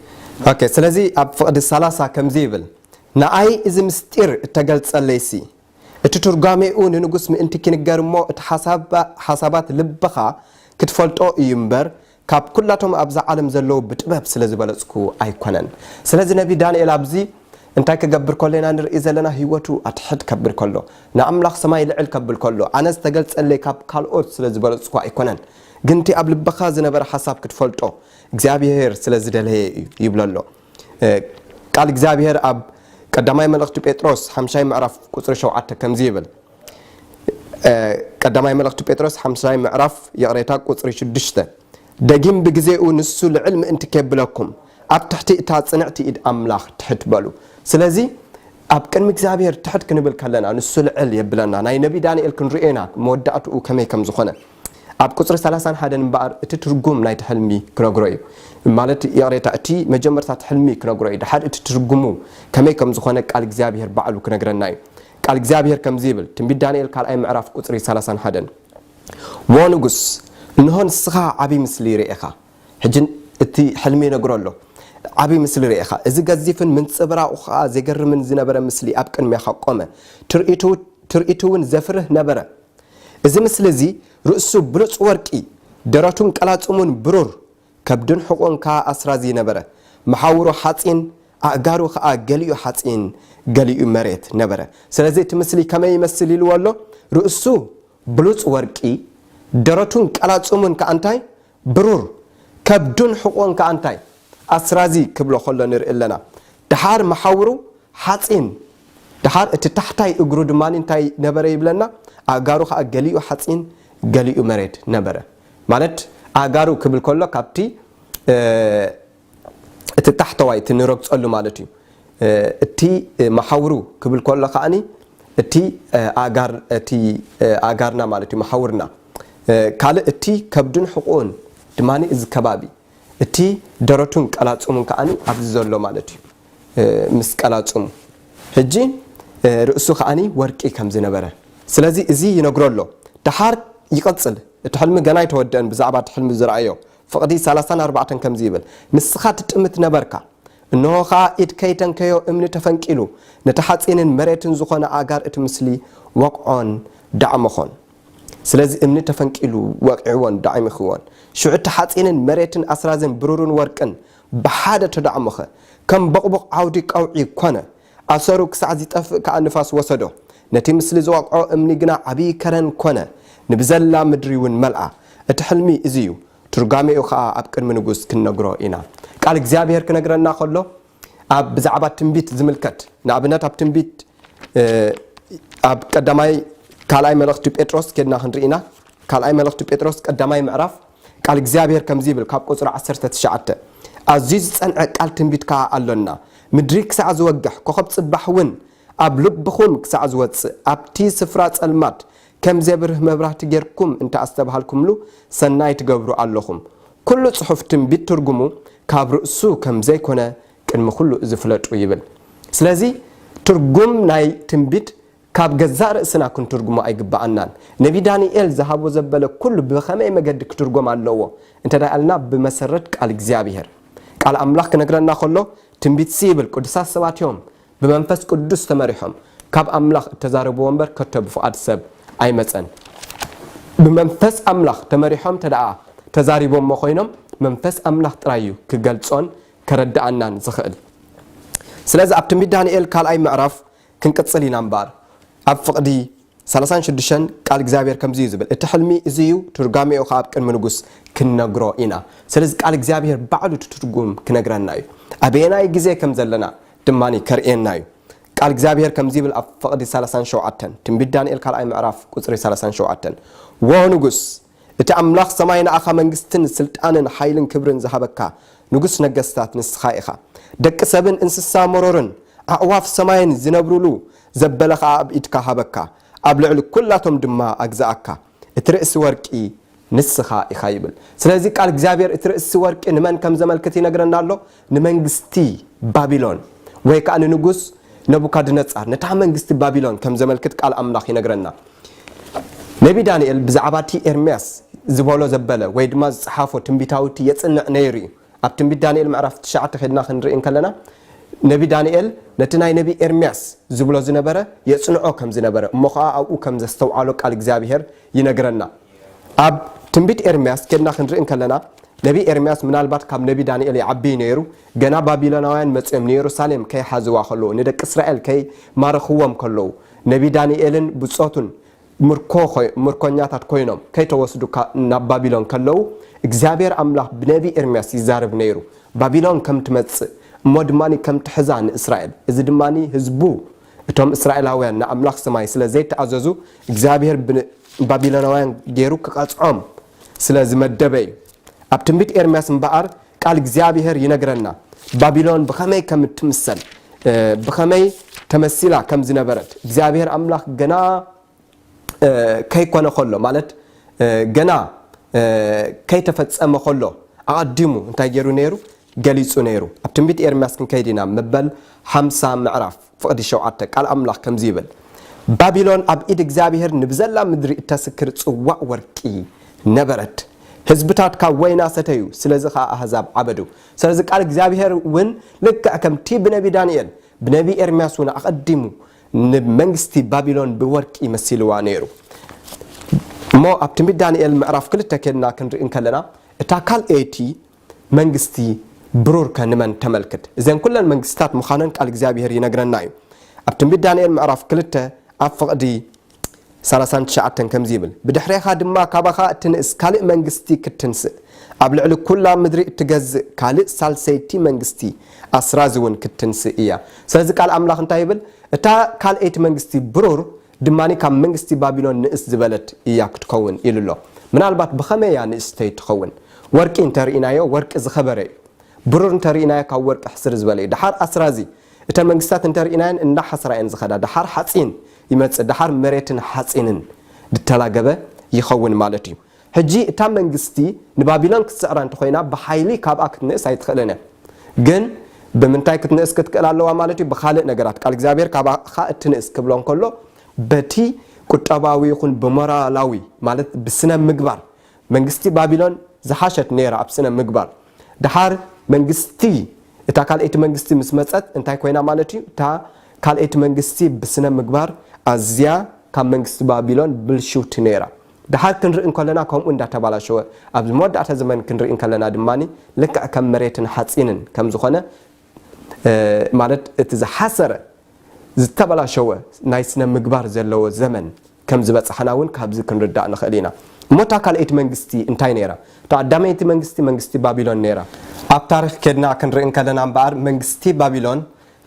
ኦኬ፣ ስለዚ ኣብ ፍቕዲ ሰላሳ ከምዚ ይብል፣ ንኣይ እዚ ምስጢር እተገልጸለይሲ እቲ ትርጓሜኡ ንንጉስ ምእንቲ ኪንገር እሞ እቲ ሓሳባ- ሓሳባት ልብኻ ክትፈልጦ እዩ እምበር ካብ ኩላቶም ኣብዛ ዓለም ዘለዉ ብጥበብ ስለ ዝበለጽኩ ኣይኮነን። ስለዚ ነቢ ዳንኤል ኣብዚ እንታይ ክገብር ከሎ ኢና ንርኢ ዘለና? ህይወቱ ኣትሕድ ከብል ከሎ፣ ንኣምላኽ ሰማይ ልዕል ከብል ከሎ፣ ኣነ ዝተገልጸለይ ካብ ካልኦት ስለ ዝበለጽኩ ኣይኮነን፣ ግን እቲ ኣብ ልብኻ ዝነበረ ሓሳብ ክትፈልጦ እግዚኣብሔር ስለ ዝደለየ እዩ ይብሎ ኣሎ። እ፣ ቃል እግዚኣብሔር ኣብ ቀዳማይ መልእኽቲ ጴጥሮስ ሓምሻይ ምዕራፍ ቁጽሪ ሸውዓተ ከምዚ ይብል። እ፣ ቀዳማይ መልእኽቲ ጴጥሮስ ሓምሻይ ምዕራፍ ይቕሬታ ቁጽሪ ሽዱሽተ፣ ደጊም ብግዜኡ ንሱ ልዕል ምእንቲ ኬብለኩም ኣብ ትሕቲ እታ ጽንዕቲ ኢድ ኣምላኽ ትሕት በሉ። ስለዚ ኣብ ቅድሚ እግዚኣብሔር ትሕት ክንብል ከለና ንሱ ልዕል የብለና። ናይ ነቢ ዳንኤል ክንርእዮ ኢና መወዳእትኡ ከመይ ከም ዝኾነ። ኣብ ቁጽሪ ሰላሳን ሓደን እምበኣር እቲ ትርጉም ናይቲ ሕልሚ ክነግሮ እዩ። ማለት ይቕሬታ፣ እቲ መጀመርታ እቲ ሕልሚ ክነግሮ እዩ። ድሓር እቲ ትርጉሙ ከመይ ከም ዝኾነ ቃል እግዚኣብሔር ባዕሉ ክነግረና እዩ። ቃል እግዚኣብሔር ከምዚ ይብል፣ ትንቢት ዳንኤል ካልኣይ ምዕራፍ ቁጽሪ ሰላሳን ሓደን፣ ወ ንጉስ፣ እንሆ ንስኻ ዓቢ ምስሊ ርኤኻ። ሕጂ እቲ ሕልሚ ይነግሮ ኣሎ። ዓቢ ምስሊ ርኤኻ። እዚ ገዚፍን ምንጽብራቑ ኸኣ ዜገርምን ዝነበረ ምስሊ ኣብ ቅድሜኻ ቆመ። ትርኢቱ ትርኢቱ እውን ዘፍርህ ነበረ። እዚ ምስሊ እዚ ርእሱ ብሉጽ ወርቂ፣ ደረቱን ቀላጽሙን ብሩር፣ ከብዱን ሕቖኡን ከኣ ኣስራዚ ነበረ። መሓውሩ ሓጺን፣ ኣእጋሩ ኸኣ ገሊኡ ሓጺን ገሊኡ መሬት ነበረ። ስለዚ እቲ ምስሊ ከመይ ይመስል ኢልዎ ኣሎ? ርእሱ ብሉጽ ወርቂ፣ ደረቱን ቀላጽሙን ከኣ እንታይ? ብሩር፣ ከብዱን ሕቖን ከኣ እንታይ? ኣስራዚ ክብሎ ከሎ ንርኢ ኣለና። ደሓር መሓውሩ ሓጺን፣ ደሓር እቲ ታሕታይ እግሩ ድማ እንታይ ነበረ ይብለና? ኣእጋሩ ከኣ ገሊኡ ሓጺን፣ ገሊኡ መሬት ነበረ። ማለት ኣእጋሩ ክብል ከሎ ካብቲ፣ እ፣ እቲ ታሕተዋይ እቲ ንረግጸሉ ማለት እዩ። እ፣ እቲ፣ እ፣ መሓውሩ ክብል ከሎ ከኣኒ እቲ፣ እ፣ ኣእጋር፣ እቲ፣ እ፣ ኣእጋርና ማለት እዩ፣ መሓውርና። እ፣ ካልእ እቲ ከብዱን ሕቑኡን ድማኒ እዚ ከባቢ፣ እቲ ደረቱን ቀላጽሙን ከኣኒ ኣብዚ ዘሎ ማለት እዩ። እ፣ ምስ ቀላጽሙ። ሕጂ፣ እ፣ ርእሱ ከኣኒ ወርቂ ከም ዝነበረ። ስለዚ እዚ ይነግሮ ኣሎ። ደሓር ይቐጽል። እቲ ሕልሚ ገና ኣይተወደአን። ብዛዕባ እቲ ሕልሚ ዝረኣዮ ፍቕዲ ሰላሳን ኣርባዕተን ከምዚ ይብል፣ "ንስኻ ትጥምት ነበርካ፣ እንሆ ኸኣ ኢድ ከይተንከዮ እምኒ ተፈንቂሉ፣ ነቲ ሓጺንን መሬትን ዝኾነ ኣእጋር እቲ ምስሊ ወቕዖን ዳዕመኾን።" ስለዚ እምኒ ተፈንቂሉ ወቒዕዎን ዳዕሚኽዎን። ሽዑ እቲ ሓጺንን መሬትን ኣስራዝን ብሩርን ወርቅን ብሓደ ተዳዕመኸ፣ ከም ቦቕቡቕ ዓውዲ ቀውዒ ኮነ። ኣሰሩ ክሳዕ ዚጠፍእ ከኣ ንፋስ ወሰዶ። ነቲ ምስሊ ዝወቕዖ እምኒ ግና ዓብዪ ከረን ኮነ፣ ንብዘላ ምድሪ እውን መልኣ። እቲ ሕልሚ እዚ እዩ። ትርጓሜኡ ኸኣ ኣብ ቅድሚ ንጉስ ክንነግሮ ኢና። ቃል እግዚኣብሔር ክነግረና ከሎ፣ ኣብ ብዛዕባ ትንቢት ዝምልከት፣ ንኣብነት ኣብ ትንቢት፣ እ፣ ኣብ ቀዳማይ፣ ካልኣይ መልእኽቲ ጴጥሮስ ኬድና ክንርኢ ኢና። ካልኣይ መልእኽቲ ጴጥሮስ ቀዳማይ ምዕራፍ ቃል እግዚኣብሔር ከምዚ ይብል፣ ካብ ቁጽሪ ዓሰርተ ትሽዓተ፣ "ኣዝዩ ዝጸንዐ ቃል ትንቢት ከኣ ኣሎና፣ ምድሪ ክሳዕ ዝወግሕ፣ ኮኸብ ጽባሕ እውን ኣብ ልብኹም ክሳዕ ዝወጽእ፣ ኣብቲ ስፍራ ጸልማት ከም ዜብርህ መብራህቲ ጌርኩም እንተ ኣስተብሃልኩምሉ፣ ሰናይ ትገብሩ ኣለኹም። ኩሉ ጽሑፍ ትንቢት ትርጉሙ ካብ ርእሱ ከም ዘይኮነ ቅድሚ ኩሉ እዚ ፍለጡ" ይብል። ስለዚ ትርጉም ናይ ትንቢት ካብ ገዛእ ርእስና ክንትርጉሞ ኣይግብኣናን። ነቢ ዳንኤል ዝሃቦ ዘበለ ኩሉ ብኸመይ መገዲ ክትርጎም ኣለዎ እንተ ደኣ ኢልና፣ ብመሰረት ቃል እግዚኣብሔር። ቃል ኣምላኽ ክነግረና ከሎ፣ ትንቢትሲ ይብል፣ ቅዱሳት ሰባት እዮም ብመንፈስ ቅዱስ ተመሪሖም ካብ ኣምላኽ እተዛረብዎ እምበር፣ ከቶ ብፍቓድ ሰብ ኣይመጸን። ብመንፈስ ኣምላኽ ተመሪሖም እንተ ደኣ ተዛሪቦሞ ኮይኖም፣ መንፈስ ኣምላኽ ጥራይ እዩ ክገልጾን ከረድኣናን ዝኽእል። ስለዚ ኣብ ትንቢት ዳንኤል ካልኣይ ምዕራፍ ክንቅጽል ኢና እምበኣር፣ ኣብ ፍቕዲ ሰላሳን ሽዱሽተን ቃል እግዚኣብሔር ከምዚ እዩ ዝብል፣ "እቲ ሕልሚ እዚ እዩ፣ ትርጓሜኡ ኸዓ ኣብ ቅድሚ ንጉስ ክንነግሮ ኢና።" ስለዚ ቃል እግዚኣብሔር ባዕሉ እቲ ትርጉም ክነግረና እዩ። ኣበየናይ ግዜ ከም ዘለና ድማኒ ከርእየና እዩ። ቃል እግዚኣብሔር ከምዚ ይብል ኣብ ፍቕዲ ሰላሳን ሸውዓተን፣ ትንቢት ዳንኤል ካልኣይ ምዕራፍ ቁጽሪ ሰላሳን ሸውዓተን፣ "ወ ንጉስ፣ እቲ ኣምላኽ ሰማይ ንኣኻ መንግስትን ስልጣንን ሓይልን ክብርን ዝሃበካ ንጉስ ነገስታት ንስኻ ኢኻ። ደቂ ሰብን እንስሳ መሮርን ኣዕዋፍ ሰማይን ዝነብሩሉ ዘበለ ኸኣ ኣብ ኢድካ ሃበካ። ኣብ ልዕሊ ኩላቶም ድማ ኣግዝኣካ። እቲ ርእሲ ወርቂ ንስኻ ኢኻ" ይብል። ስለዚ ቃል እግዚኣብሔር እቲ ርእሲ ወርቂ ንመን ከም ዘመልክት ይነግረና ኣሎ? ንመንግስቲ ባቢሎን፣ ወይ ከኣ ንንጉስ ነቡካድነጻር፣ ነታ መንግስቲ ባቢሎን ከም ዘመልክት ቃል ኣምላኽ ይነግረና። ነቢ ዳንኤል ብዛዕባ እቲ ኤርምያስ ዝበሎ ዘበለ ወይ ድማ ዝጸሓፎ ትንቢታዊ እቲ የጽንዕ ነይሩ እዩ። ኣብ ትንቢት ዳንኤል ምዕራፍ ትሽዓተ ኬድና ክንርኢ እንከለና፣ ነቢ ዳንኤል ነቲ ናይ ነቢ ኤርምያስ ዝብሎ ዝነበረ የጽንዖ ከም ዝነበረ፣ እሞ ኸኣ ኣብኡ ከም ዘስተውዓሎ ቃል እግዚኣብሔር ይነግረና። ኣብ ትንቢት ኤርምያስ ኬድና ክንርኢ እንከለና፣ ነቢ ኤርምያስ ምናልባት ካብ ነቢ ዳንኤል ይዓቢ ነይሩ። ገና ባቢሎናውያን መጺኦም ንየሩሳሌም ከይሓዝዋ ከለዉ፣ ንደቂ እስራኤል ከይማረኽዎም ከለዉ፣ ነቢ ዳንኤልን ብጾቱን ምርኮ ኮይ-፣ ምርኮኛታት ኮይኖም ከይተወስዱ ካ-፣ ናብ ባቢሎን ከለዉ፣ እግዚኣብሔር ኣምላኽ ብነቢ ኤርምያስ ይዛረብ ነይሩ። ባቢሎን ከም ትመጽእ፣ እሞ ድማኒ ከም ትሕዛ ንእስራኤል። እዚ ድማኒ ህዝቡ፣ እቶም እስራኤላውያን ንኣምላኽ ሰማይ ስለ ዘይተኣዘዙ፣ እግዚኣብሔር ብን-፣ ባቢሎናውያን ገይሩ ክቐጽዖም ስለ ዝመደበ እዩ። ኣብ ትንቢት ኤርምያስ እምበኣር ቃል እግዚኣብሔር ይነግረና፣ ባቢሎን ብኸመይ ከም እትምሰል፣ እ፣ ብኸመይ ተመሲላ ከም ዝነበረት፣ እግዚኣብሔር ኣምላኽ ገና፣ እ፣ ከይኮነ ከሎ፣ ማለት፣ እ፣ ገና፣ እ፣ ከይተፈጸመ ከሎ ኣቐዲሙ እንታይ ገይሩ ነይሩ? ገሊጹ ነይሩ። ኣብ ትንቢት ኤርምያስ ክንከይድ ኢና፣ መበል ሓምሳ ምዕራፍ ፍቕዲ ሸውዓተ ቃል ኣምላኽ ከምዚ ይብል፣ "ባቢሎን ኣብ ኢድ እግዚኣብሔር ንብዘላ ምድሪ እተስክር ጽዋእ ወርቂ ነበረት። ህዝብታት ካብ ወይና ሰተዩ፣ ስለዚ ኸኣ ኣህዛብ ዓበዱ።" ስለዚ ቃል እግዚኣብሔር እውን ልክዕ ከምቲ ብነቢ ዳንኤል፣ ብነቢ ኤርምያስ እውን ኣቐዲሙ ንመንግስቲ ባቢሎን ብወርቂ መሲልዋ ነይሩ። እሞ ኣብ ትንቢት ዳንኤል ምዕራፍ ክልተ ኬድና ክንርኢ እንከለና፣ እታ ካልኣይቲ መንግስቲ ብሩር ከ ንመን ተመልክት? እዘን ኩለን መንግስትታት ምዃነን ቃል እግዚኣብሔር ይነግረና እዩ። ኣብ ትንቢት ዳንኤል ምዕራፍ ክልተ ኣብ ፍቕዲ ሰላሳን ትሽዓተን ከምዚ ይብል፣ ብድሕሬኻ ድማ ካባኻ እትንእስ ካልእ መንግስቲ ክትንስእ፣ ኣብ ልዕሊ ኩላ ምድሪ እትገዝእ ካልእ ሳልሰይቲ መንግስቲ ኣስራዚ እውን ክትንስእ እያ። ስለዚ ቃል ኣምላኽ እንታይ ይብል? እታ ካልኣይቲ መንግስቲ ብሩር ድማ ካብ መንግስቲ ባቢሎን ንእስ ዝበለት እያ ክትከውን ኢሉ ኣሎ። ምናልባት ብኸመይ እያ ንእስተይ ትኸውን? ወርቂ እንተርኢናዮ፣ ወርቂ ዝኸበረ እዩ። ብሩር እንተርኢናዮ፣ ካብ ወርቂ ሕስር ዝበለ እዩ። ደሓር ኣስራዚ እተን መንግስታት እንተርኢናየን፣ እንዳሓስራ እየን ዝኸዳ። ደሓር ሓፂን ይመፅእ፣ ደሓር መሬትን ሓፂንን ዝተላገበ ይኸውን ማለት እዩ። ሕጂ እታ መንግስቲ ንባቢሎን ክትስዕራ እንተኾይና፣ ብሓይሊ ካብኣ ክትንእስ ኣይትኽእልን እያ። ግን ብምንታይ ክትንእስ ክትክእል ኣለዋ ማለት እዩ? ብኻልእ ነገራት። ቃል እግዚኣብሔር ካባኻ እትንእስ ክብሎ እንከሎ፣ በቲ ቁጠባዊ ይኹን ብሞራላዊ፣ ማለት ብስነ ምግባር፣ መንግስቲ ባቢሎን ዝሓሸት ነይራ ኣብ ስነ ምግባር። ደሓር መንግስቲ፣ እታ ካልኣይቲ መንግስቲ ምስ መጸት እንታይ ኮይና ማለት እዩ? እታ ካልኣይቲ መንግስቲ ብስነ ምግባር ኣዝያ ካብ መንግስቲ ባቢሎን ብልሽውቲ ነይራ። ደሓር ክንርኢ እንከለና ከምኡ እንዳተባላሸወ፣ ኣብዚ መወዳእታ ዘመን ክንርኢ እንከለና ድማ ልክዕ ከም መሬትን ሓፂንን ከም ዝኾነ፣ እ፣ ማለት እቲ ዝሓሰረ ዝተበላሸወ ናይ ስነ ምግባር ዘለዎ ዘመን ከም ዝበጻሕና እውን ካብዚ ክንርዳእ ንኽእል ኢና። እሞ እታ ካልኣይቲ መንግስቲ እንታይ ነይራ? እታ ቀዳመይቲ መንግስቲ፣ መንግስቲ ባቢሎን ነይራ። ኣብ ታሪኽ ኬድና ክንርኢ እንከለና እምበኣር፣ መንግስቲ ባቢሎን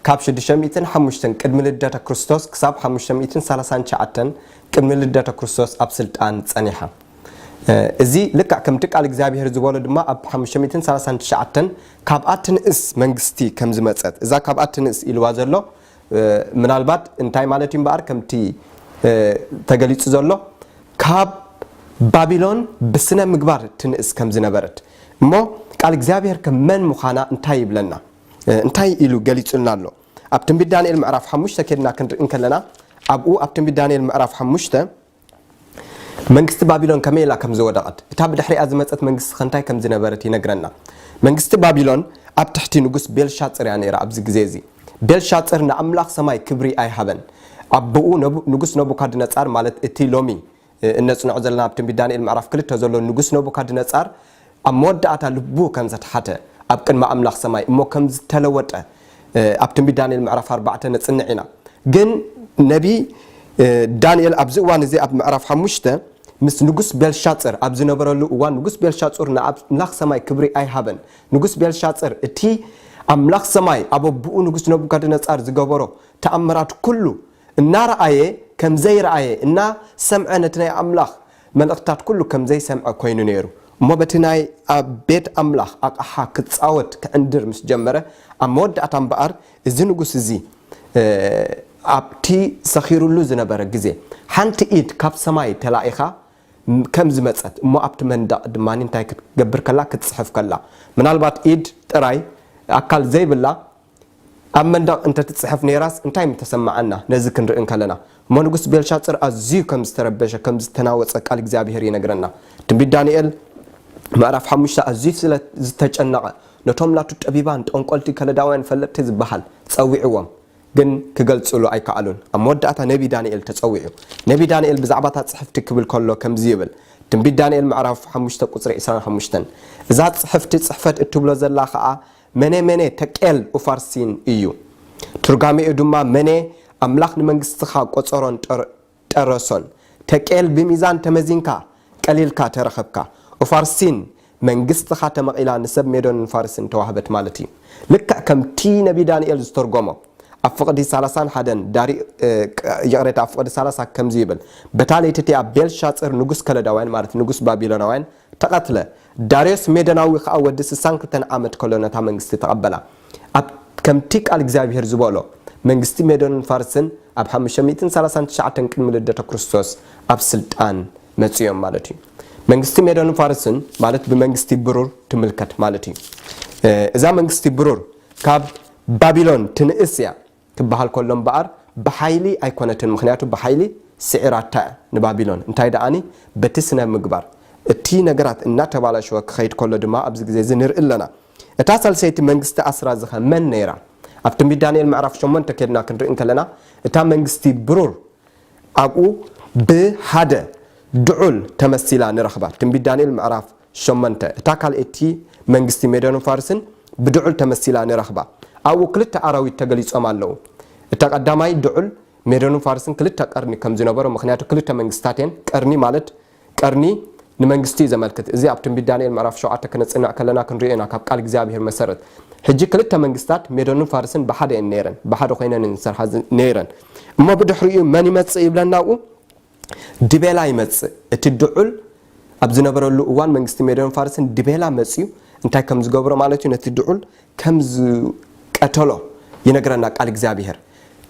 ካብ ሽዱሽተ ሚእትን ሓሙሽተን ቅድሚ ልደተ ክርስቶስ ክሳብ ሓሙሽተ ሚእትን ሰላሳን ትሽዓተን ቅድሚ ልደተ ክርስቶስ ኣብ ስልጣን ጸኒሓ። እ፣ እዚ ልክዕ ከምቲ ቃል እግዚኣብሔር ዝበሎ ድማ ኣብ ሓሙሽተ ሚእትን ሰላሳን ትሽዓተን ካብኣ ትንእስ መንግስቲ ከም ዝመጸት፣ እዛ ካብኣ ትንእስ ኢልዋ ዘሎ፣ እ፣ ምናልባት እንታይ ማለት እዩ እምበኣር፣ ከምቲ፣ እ፣ ተገሊጹ ዘሎ፣ ካብ ባቢሎን ብስነ ምግባር ትንእስ ከም ዝነበረት። እሞ ቃል እግዚኣብሔር ከ መን ምዃና እንታይ ይብለና? እ፣ እንታይ ኢሉ ገሊጹልና ኣሎ? ኣብ ትንቢት ዳንኤል ምዕራፍ ሓሙሽተ ኬድና ክንርኢ እንከለና፣ ኣብኡ ኣብ ትንቢት ዳንኤል ምዕራፍ ሓሙሽተ መንግስቲ ባቢሎን ከመይ ኢላ ከም ዝወደቐት፣ እታ ብድሕሪኣ ዝመጸት መንግስቲ ከ እንታይ ከም ዝነበረት ይነግረና። መንግስቲ ባቢሎን ኣብ ትሕቲ ንጉስ ቤልሻጽር እያ ነይራ ኣብዚ ግዜ እዚ። ቤልሻጽር ንኣምላኽ ሰማይ ክብሪ ኣይሃበን። ኣቦኡ ነቡ-፣ ንጉስ ነቡካድነጻር፣ ማለት እቲ ሎሚ፣ እ፣ እነጽንዖ ዘለና ኣብ ትንቢት ዳንኤል ምዕራፍ ክልተ ዘሎ ንጉስ ነቡካድነጻር፣ ኣብ መወዳእታ ልቡ ከም ዘትሓተ ኣብ ቅድሚ ኣምላኽ ሰማይ እሞ ከም ዝተለወጠ፣ እ፣ ኣብ ትንቢት ዳንኤል ምዕራፍ ኣርባዕተ ነጽንዕ ኢና። ግን ነቢ፣ እ፣ ዳንኤል ኣብዚ እዋን እዚ ኣብ ምዕራፍ ሓሙሽተ ምስ ንጉስ ቤልሻጽር ኣብ ዝነበረሉ እዋን፣ ንጉስ ቤልሻጽር ንኣምላኽ ሰማይ ክብሪ ኣይሃበን። ንጉስ ቤልሻጽር እቲ ኣምላኽ ሰማይ ኣብ ኣቦኡ ንጉስ ነቡካድነጻር ዝገበሮ ተኣምራት ኩሉ እናረኣየ ከም ዘይረኣየ፣ እናሰምዐ ነቲ ናይ ኣምላኽ መልእኽትታት ኩሉ ከም ዘይሰምዐ ኮይኑ ነይሩ። እሞ በቲ ናይ ኣብ ቤት ኣምላኽ ኣቕሓ ክጻወት ክዕንድር ምስ ጀመረ፣ ኣብ መወዳእታ እምበኣር እዚ ንጉስ እዚ፣ እ፣ ኣብቲ ሰኺሩሉ ዝነበረ ግዜ ሓንቲ ኢድ ካብ ሰማይ ተላኢኻ ከም ዝመጸት፣ እሞ ኣብቲ መንደቕ ድማ እንታይ ክትገብር ከላ? ክትጽሕፍ ከላ። ምናልባት ኢድ ጥራይ ኣካል ዘይብላ ኣብ መንደቕ እንተትጽሕፍ ነይራስ እንታይ ምተሰማዓና? ነዚ ክንርኢ እንከለና እሞ ንጉስ ቤልሻጽር ኣዝዩ ከም ዝተረበሸ፣ ከም ዝተናወጸ ቃል እግዚኣብሔር ይነግረና። ትንቢት ዳንኤል ምዕራፍ ሓሙሽተ ኣዝዩ ስለ ዝተጨነቐ ነቶም ናቱ ጠቢባን ጠንቆልቲ ከለዳውያን ፈለጥቲ ዝበሃል ጸዊዕዎም፣ ግን ክገልጽሉ ኣይከኣሉን። ኣብ መወዳእታ ነቢ ዳንኤል ተጸዊዑ። ነቢ ዳንኤል ብዛዕባ እታ ጽሕፍቲ ክብል ከሎ ከምዚ ይብል። ትንቢት ዳንኤል ምዕራፍ ሓሙሽተ ቁጽሪ ዕስራን ሓሙሽተን። እዛ ጽሕፍቲ ጽሕፈት እትብሎ ዘላ ኸኣ መኔ መኔ ተቄል ኡፋርሲን እዩ። ትርጓሜኡ ድማ መኔ ኣምላኽ ንመንግስትኻ ቆጸሮን ጠር-፣ ጠረሶን። ተቄል ብሚዛን ተመዚንካ ቀሊልካ ተረኸብካ። ኡፋርሲን መንግስትኻ ተመቒላ ንሰብ ሜዶንን ፋርስን ተዋህበት ማለት እዩ። ልክዕ ከምቲ ነቢ ዳንኤል ዝተርጎሞ ኣብ ፍቕዲ ሰላሳን ሓደን ዳሪ-፣ እ፣ ቅ-፣ ይቕሬታ፣ ኣብ ፍቕዲ ሰላሳ ከምዚ ይብል፣ በታ ለይቲ እቲኣ ቤልሻጽር ንጉስ ከለዳውያን፣ ማለት ንጉስ ባቢሎናውያን፣ ተቐትለ። ዳርዮስ ሜዶናዊ ኸኣ ወዲ ስሳን ክልተን ዓመት ከሎ ነታ መንግስቲ ተቐበላ። ኣብ ከምቲ ቃል እግዚኣብሔር ዝበሎ፣ መንግስቲ ሜዶንን ፋርስን ኣብ ሓሙሽተ ሚእትን ሰላሳን ትሽዓተን ቅድሚ ልደተ ክርስቶስ ኣብ ስልጣን መጺኦም ማለት እዩ። መንግስቲ ሜዶንን ፋርስን ማለት ብመንግስቲ ብሩር ትምልከት ማለት እዩ። እ፣ እዛ መንግስቲ ብሩር ካብ ባቢሎን ትንእስ እያ ክበሃል ከሎ እምበኣር ብሓይሊ ኣይኮነትን። ምኽንያቱ ብሓይሊ ስዒራታ እያ ንባቢሎን። እንታይ ደኣኒ በቲ ስነ ምግባር እቲ ነገራት እናተባላሸወ ክኸይድ ከሎ ድማ ኣብዚ ግዜ እዚ ንርኢ ኣለና። እታ ሳልሰይቲ መንግስቲ ኣስራዚ ኸ መን ነይራ? ኣብ ትንቢት ዳንኤል ምዕራፍ ሸሞንተ ኬድና ክንርኢ እንከለና እታ መንግስቲ ብሩር ኣብኡ ብሓደ ድዑል ተመሲላ ንረኽባ። ትንቢት ዳንኤል ምዕራፍ ሸሞንተ። እታ ካልኣይቲ መንግስቲ ሜዶንን ፋርስን ብድዑል ተመሲላ ንረኽባ። ኣብኡ ክልተ ኣራዊት ተገሊጾም ኣለዉ። እታ ቀዳማይ ድዑል ሜዶንን ፋርስን ክልተ ቀርኒ ከም ዝነበሮ፣ ምኽንያቱ ክልተ መንግስታት እየን። ቀርኒ ማለት ቀርኒ ንመንግስቲ እዩ ዘመልክት። እዚ ኣብ ትንቢት ዳንኤል ምዕራፍ ሸውዓተ ክነጽንዕ ከለና ክንሪኦ ኢና። ካብ ቃል እግዚኣብሔር መሰረት ሕጂ ክልተ መንግስታት ሜዶንን ፋርስን ብሓደ እየን ነይረን፣ ብሓደ ኮይነን እየን ዝሰርሓ ዝ- ነይረን። እሞ ብድሕሪኡ መን ይመጽእ ይብለና ኣብኡ? ድቤላ ይመጽእ። እቲ ድዑል ኣብ ዝነበረሉ እዋን መንግስቲ ሜዶን ፋርስን ድቤላ መጽዩ እንታይ ከም ዝገብሮ ማለት እዩ፣ ነቲ ድዑል ከም ዝቀተሎ ይነግረና ቃል እግዚኣብሔር።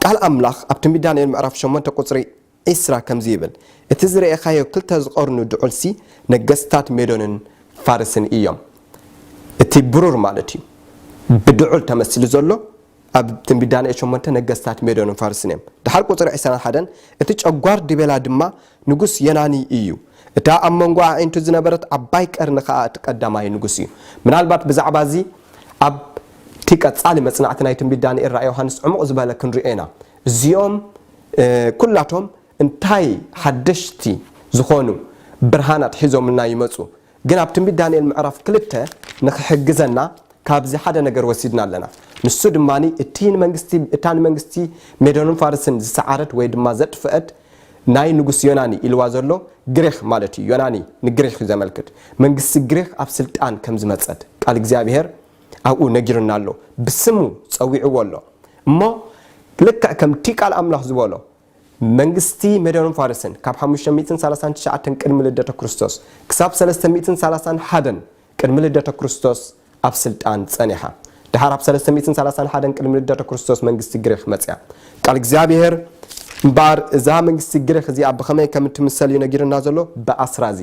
ቃል ኣምላኽ ኣብ ትንቢት ዳንኤል ምዕራፍ ሸሞንተ ቁጽሪ ዒስራ ከምዚ ይብል፣ እቲ ዝረኤኻዮ ክልተ ዝቐርኑ ድዑልሲ ነገስታት ሜዶንን ፋርስን እዮም። እቲ ብሩር ማለት እዩ ብድዑል ተመሲሉ ዘሎ ኣብ ትንቢት ዳንኤል ሸሞንተ ነገስታት ሜዶንን ፋርስን እዮም። ድሓር ቁጽሪ ዕስራን ሓደን፣ እቲ ጨጓር ድቤላ ድማ ንጉስ የናኒ እዩ። እታ ኣብ መንጎ ኣዒንቱ ዝነበረት ዓባይ ቀርኒ ኸኣ እቲ ቀዳማይ ንጉስ እዩ። ምናልባት ብዛዕባ እዚ ኣብቲ ቀጻሊ መጽናዕቲ ናይ ትንቢት ዳንኤል ራእይ ዮሃንስ ዕሙቕ ዝበለ ክንሪኦ ኢና። እዚኦም ኩላቶም እንታይ ሓደሽቲ ዝኾኑ ብርሃናት ሒዞምልና ይመጹ? ግን ኣብ ትንቢት ዳንኤል ምዕራፍ ክልተ ንኽሕግዘና ካብዚ ሓደ ነገር ወሲድና ኣለና። ንሱ ድማ እቲ ንመንግስቲ እታ ንመንግስቲ ሜዶንን ፋርስን ዝሰዓረት ወይ ድማ ዘጥፍአት ናይ ንጉስ ዮናኒ ኢልዋ ዘሎ ግሪኽ ማለት እዩ። ዮናኒ ንግሪኽ እዩ ዘመልክት። መንግስቲ ግሪኽ ኣብ ስልጣን ከም ዝመጸት ቃል እግዚኣብሔር ኣብኡ ነጊሩና ኣሎ። ብስሙ ጸዊዕዎ ኣሎ። እሞ ልክዕ ከምቲ ቃል ኣምላኽ ዝበሎ መንግስቲ ሜዶንን ፋርስን ካብ ሓሙሽተ ሚእትን ሰላሳን ትሽዓተን ቅድሚ ልደተ ክርስቶስ ክሳብ ሰለስተ ሚእትን ሰላሳን ሓደን ቅድሚ ልደተ ክርስቶስ ኣብ ስልጣን ጸኒሓ። ድሓር ኣብ ሰለስተ ሚእትን ሰላሳን ሓደን ቅድሚ ልደተ ክርስቶስ መንግስቲ ግሪኽ መጽያ። ቃል እግዚኣብሔር እምበኣር እዛ መንግስቲ ግሪኽ እዚኣ ብኸመይ ከም እትምሰል እዩ ነጊርና ዘሎ። ብኣስራዚ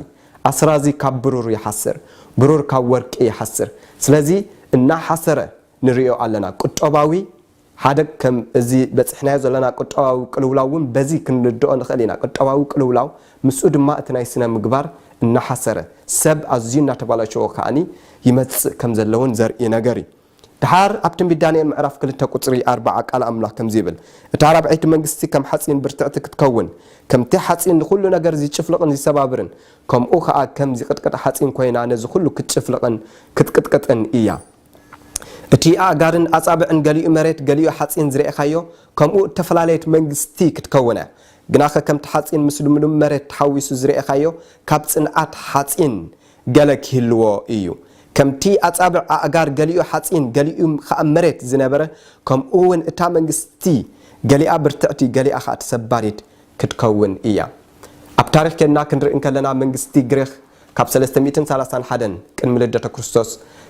ኣስራዚ ካብ ብሩር ይሓስር፣ ብሩር ካብ ወርቂ ይሓስር። ስለዚ እናሓሰረ ንርእዮ ኣለና። ቁጠባዊ ሓደ ከም እዚ በጽሕናዮ ዘለና ቁጠባዊ ቅልውላው እውን በዚ ክንርድኦ ንኽእል ኢና። ቁጠባዊ ቅልውላው ምስኡ ድማ እቲ ናይ ስነ ምግባር እናሓሰረ ሰብ ኣዝዩ እናተባላሸወ ከኣኒ ይመጽእ ከም ዘለውን ዘርኢ ነገር እዩ። ድሓር ኣብ ትንቢት ዳንኤል ምዕራፍ ክልተ ቁጽሪ ኣርባዓ ቃል ኣምላኽ ከምዚ ይብል፣ እታ ራብዐይቲ መንግስቲ ከም ሓጺን ብርትዕቲ ክትከውን፣ ከምቲ ሓጺን ንኹሉ ነገር ዝጭፍልቕን ዝሰባብርን፣ ከምኡ ኸኣ ከም ዝቕጥቅጥ ሓጺን ኮይና ነዚ ኹሉ ክትጭፍልቕን ክትቅጥቅጥን እያ። እቲ ኣእጋርን ኣጻብዕን ገሊኡ መሬት ገሊኡ ሓጺን ዝረኤኻዮ፣ ከምኡ እተፈላለየት መንግስቲ ክትከውን እያ። ግናኸ ከምቲ ሓጺን ምስ ልምሉም መሬት ተሓዊሱ ዝረኤኻዮ፣ ካብ ጽንዓት ሓጺን ገለ ክህልዎ እዩ። ከምቲ ኣጻብዕ ኣእጋር ገሊኡ ሓጺን ገሊኡ ኸኣ መሬት ዝነበረ፣ ከምኡ እውን እታ መንግስቲ ገሊኣ ብርትዕቲ ገሊኣ ኸኣ ተሰባሪት ክትከውን እያ። ኣብ ታሪኽ ኬድና ክንርኢ እንከለና መንግስቲ ግሪኽ ካብ ሰለስተ ሚእትን ሰላሳን ሓደን ቅድሚ ልደተ ክርስቶስ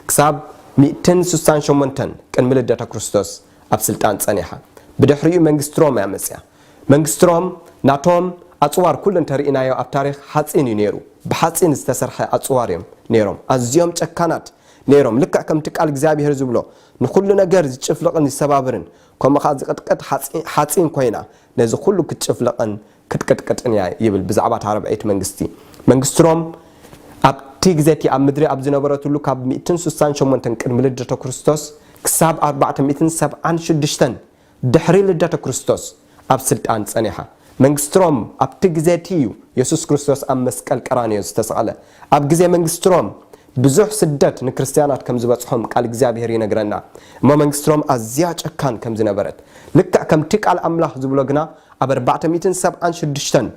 ክሳብ ሚእትን ስሳን ሸሞንተን ቅድሚ ልደተ ክርስቶስ ኣብ ስልጣን ጸኒሓ። ብድሕሪኡ መንግስቲ ሮም እያ መጽያ። መንግስቲ ሮም ናቶም ኣጽዋር ኩሉ እንተርኢናዮ ኣብ ታሪኽ ሓጺን እዩ ነይሩ። ብሓጺን ዝተሰርሐ ኣጽዋር እዮም ነይሮም። ኣዝዮም ጨካናት ነይሮም። ልክዕ ከምቲ ቃል እግዚኣብሔር ዝብሎ ንኹሉ ነገር ዝጭፍልቕን ዝሰባብርን ከምኡ ኸዓ ዝቕጥቅጥ ሓጺ- ሓጺን ኮይና ነዚ ኩሉ ክትጭፍልቕን ክትቅጥቅጥን እያ ይብል ብዛዕባ እታ ራብዐይቲ መንግስቲ። መንግስቲ ሮም ኣብቲ ግዜ እቲ ኣብ ምድሪ ኣብ ዝነበረትሉ ካብ ሚእትን ስሳን ሸሞንተን ቅድሚ ልደተ ክርስቶስ ክሳብ ኣርባዕተ ሚእትን ሰብዓን ሽዱሽተን ድሕሪ ልደተ ክርስቶስ ኣብ ስልጣን ጸኒሓ። መንግስቲ ሮም ኣብቲ ግዜ እቲ እዩ የሱስ ክርስቶስ ኣብ መስቀል ቀራንዮ ዝተሰቕለ። ኣብ ግዜ መንግስቲ ሮም ብዙሕ ስደት ንክርስትያናት ከም ዝበጽሖም ቃል እግዚኣብሔር ይነግረና። እሞ መንግስቲ ሮም ኣዝያ ጨካን ከም ዝነበረት፣ ልክዕ ከምቲ ቃል ኣምላኽ ዝብሎ ግና ኣብ ኣርባዕተ ሚእትን ሰብዓን ሽዱሽተን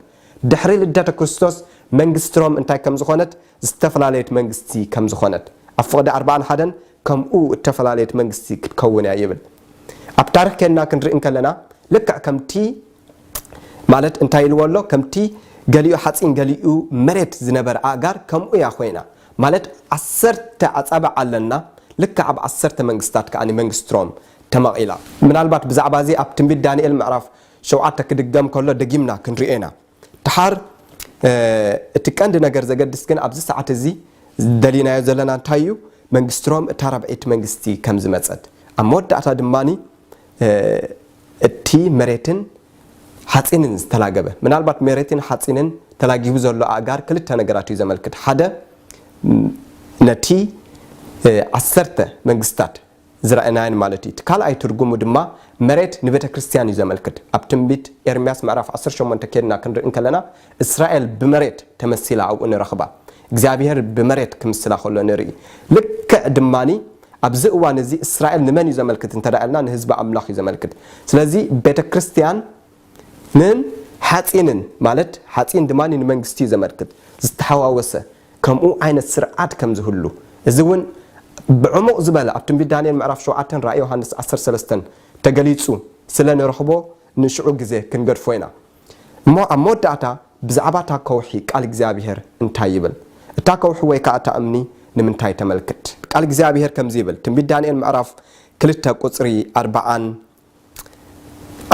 ድሕሪ ልደተ ክርስቶስ መንግስቲ ሮም እንታይ ከም ዝኾነት ዝተፈላለየት መንግስቲ ከም ዝኾነት ኣብ ፍቕዲ ኣርባዓን ሓደን ከምኡ እተፈላለየት መንግስቲ ክትከውን እያ ይብል። ኣብ ታሪኽ ኬድና ክንርኢ እንከለና ልክዕ ከምቲ ማለት እንታይ ኢልዎ ኣሎ? ከምቲ ገሊኡ ሓጺን ገሊኡ መሬት ዝነበረ ኣእጋር ከምኡ እያ ኮይና። ማለት ዓሰርተ ኣጻብዕ ኣለና፣ ልክዕ ኣብ ዓሰርተ መንግስታት ከኣ መንግስቲ ሮም ተመቒላ። ምናልባት ብዛዕባ እዚ ኣብ ትንቢት ዳንኤል ምዕራፍ ሸውዓተ ክድገም ከሎ ደጊምና ክንሪኦ ኢና። ድሓር እቲ ቀንዲ ነገር ዘገድስ ግን ኣብዚ ሰዓት እዚ ደሊናዮ ዘለና እንታይ እዩ? መንግስቲ ሮም እታ ራብዐይቲ መንግስቲ ከም ዝመጸት ኣብ መወዳእታ ድማ እቲ መሬትን ሓፂንን ዝተላገበ፣ ምናልባት መሬትን ሓፂንን ተላጊቡ ዘሎ ኣእጋር ክልተ ነገራት እዩ ዘመልክት። ሓደ ነቲ ዓሰርተ መንግስታት ዝረኣናየን ማለት እዩ። እቲ ካልኣይ ትርጉሙ ድማ መሬት ንቤተ ክርስቲያን እዩ ዘመልክት። ኣብ ትንቢት ኤርምያስ ምዕራፍ ዓሰርተ ሸሞንተ ኬድና ክንርኢ እንከለና እስራኤል ብመሬት ተመሲላ ኣብኡ ንረኽባ። እግዚኣብሔር ብመሬት ክምስላ ከሎ ንርኢ። ልክዕ ድማኒ ኣብዚ እዋን እዚ እስራኤል ንመን እዩ ዘመልክት እንተ ኢልና ንህዝቢ ኣምላኽ እዩ ዘመልክት። ስለዚ ቤተ ክርስቲያን ንን ሓጺንን፣ ማለት ሓጺን ድማ ንመንግስቲ እዩ ዘመልክት፣ ዝተሓዋወሰ ከምኡ ዓይነት ስርዓት ከም ዝህሉ፣ እዚ እውን ብዕሙቕ ዝበለ ኣብ ትንቢት ዳንኤል ምዕራፍ ሸውዓተን ራእይ ዮሃንስ ዓሰርተ ሰለስተን ተገሊጹ ስለ ንረኽቦ፣ ንሽዑ ግዜ ክንገድፎ ኢና። እሞ ኣብ መወዳእታ ብዛዕባ እታ ከውሒ ቃል እግዚኣብሔር እንታይ ይብል? እታ ከውሒ ወይ ከኣ እታ እምኒ ንምንታይ ተመልክት? ቃል እግዚኣብሔር ከምዚ ይብል፣ ትንቢት ዳንኤል ምዕራፍ ክልተ ቁጽሪ ኣርባዓን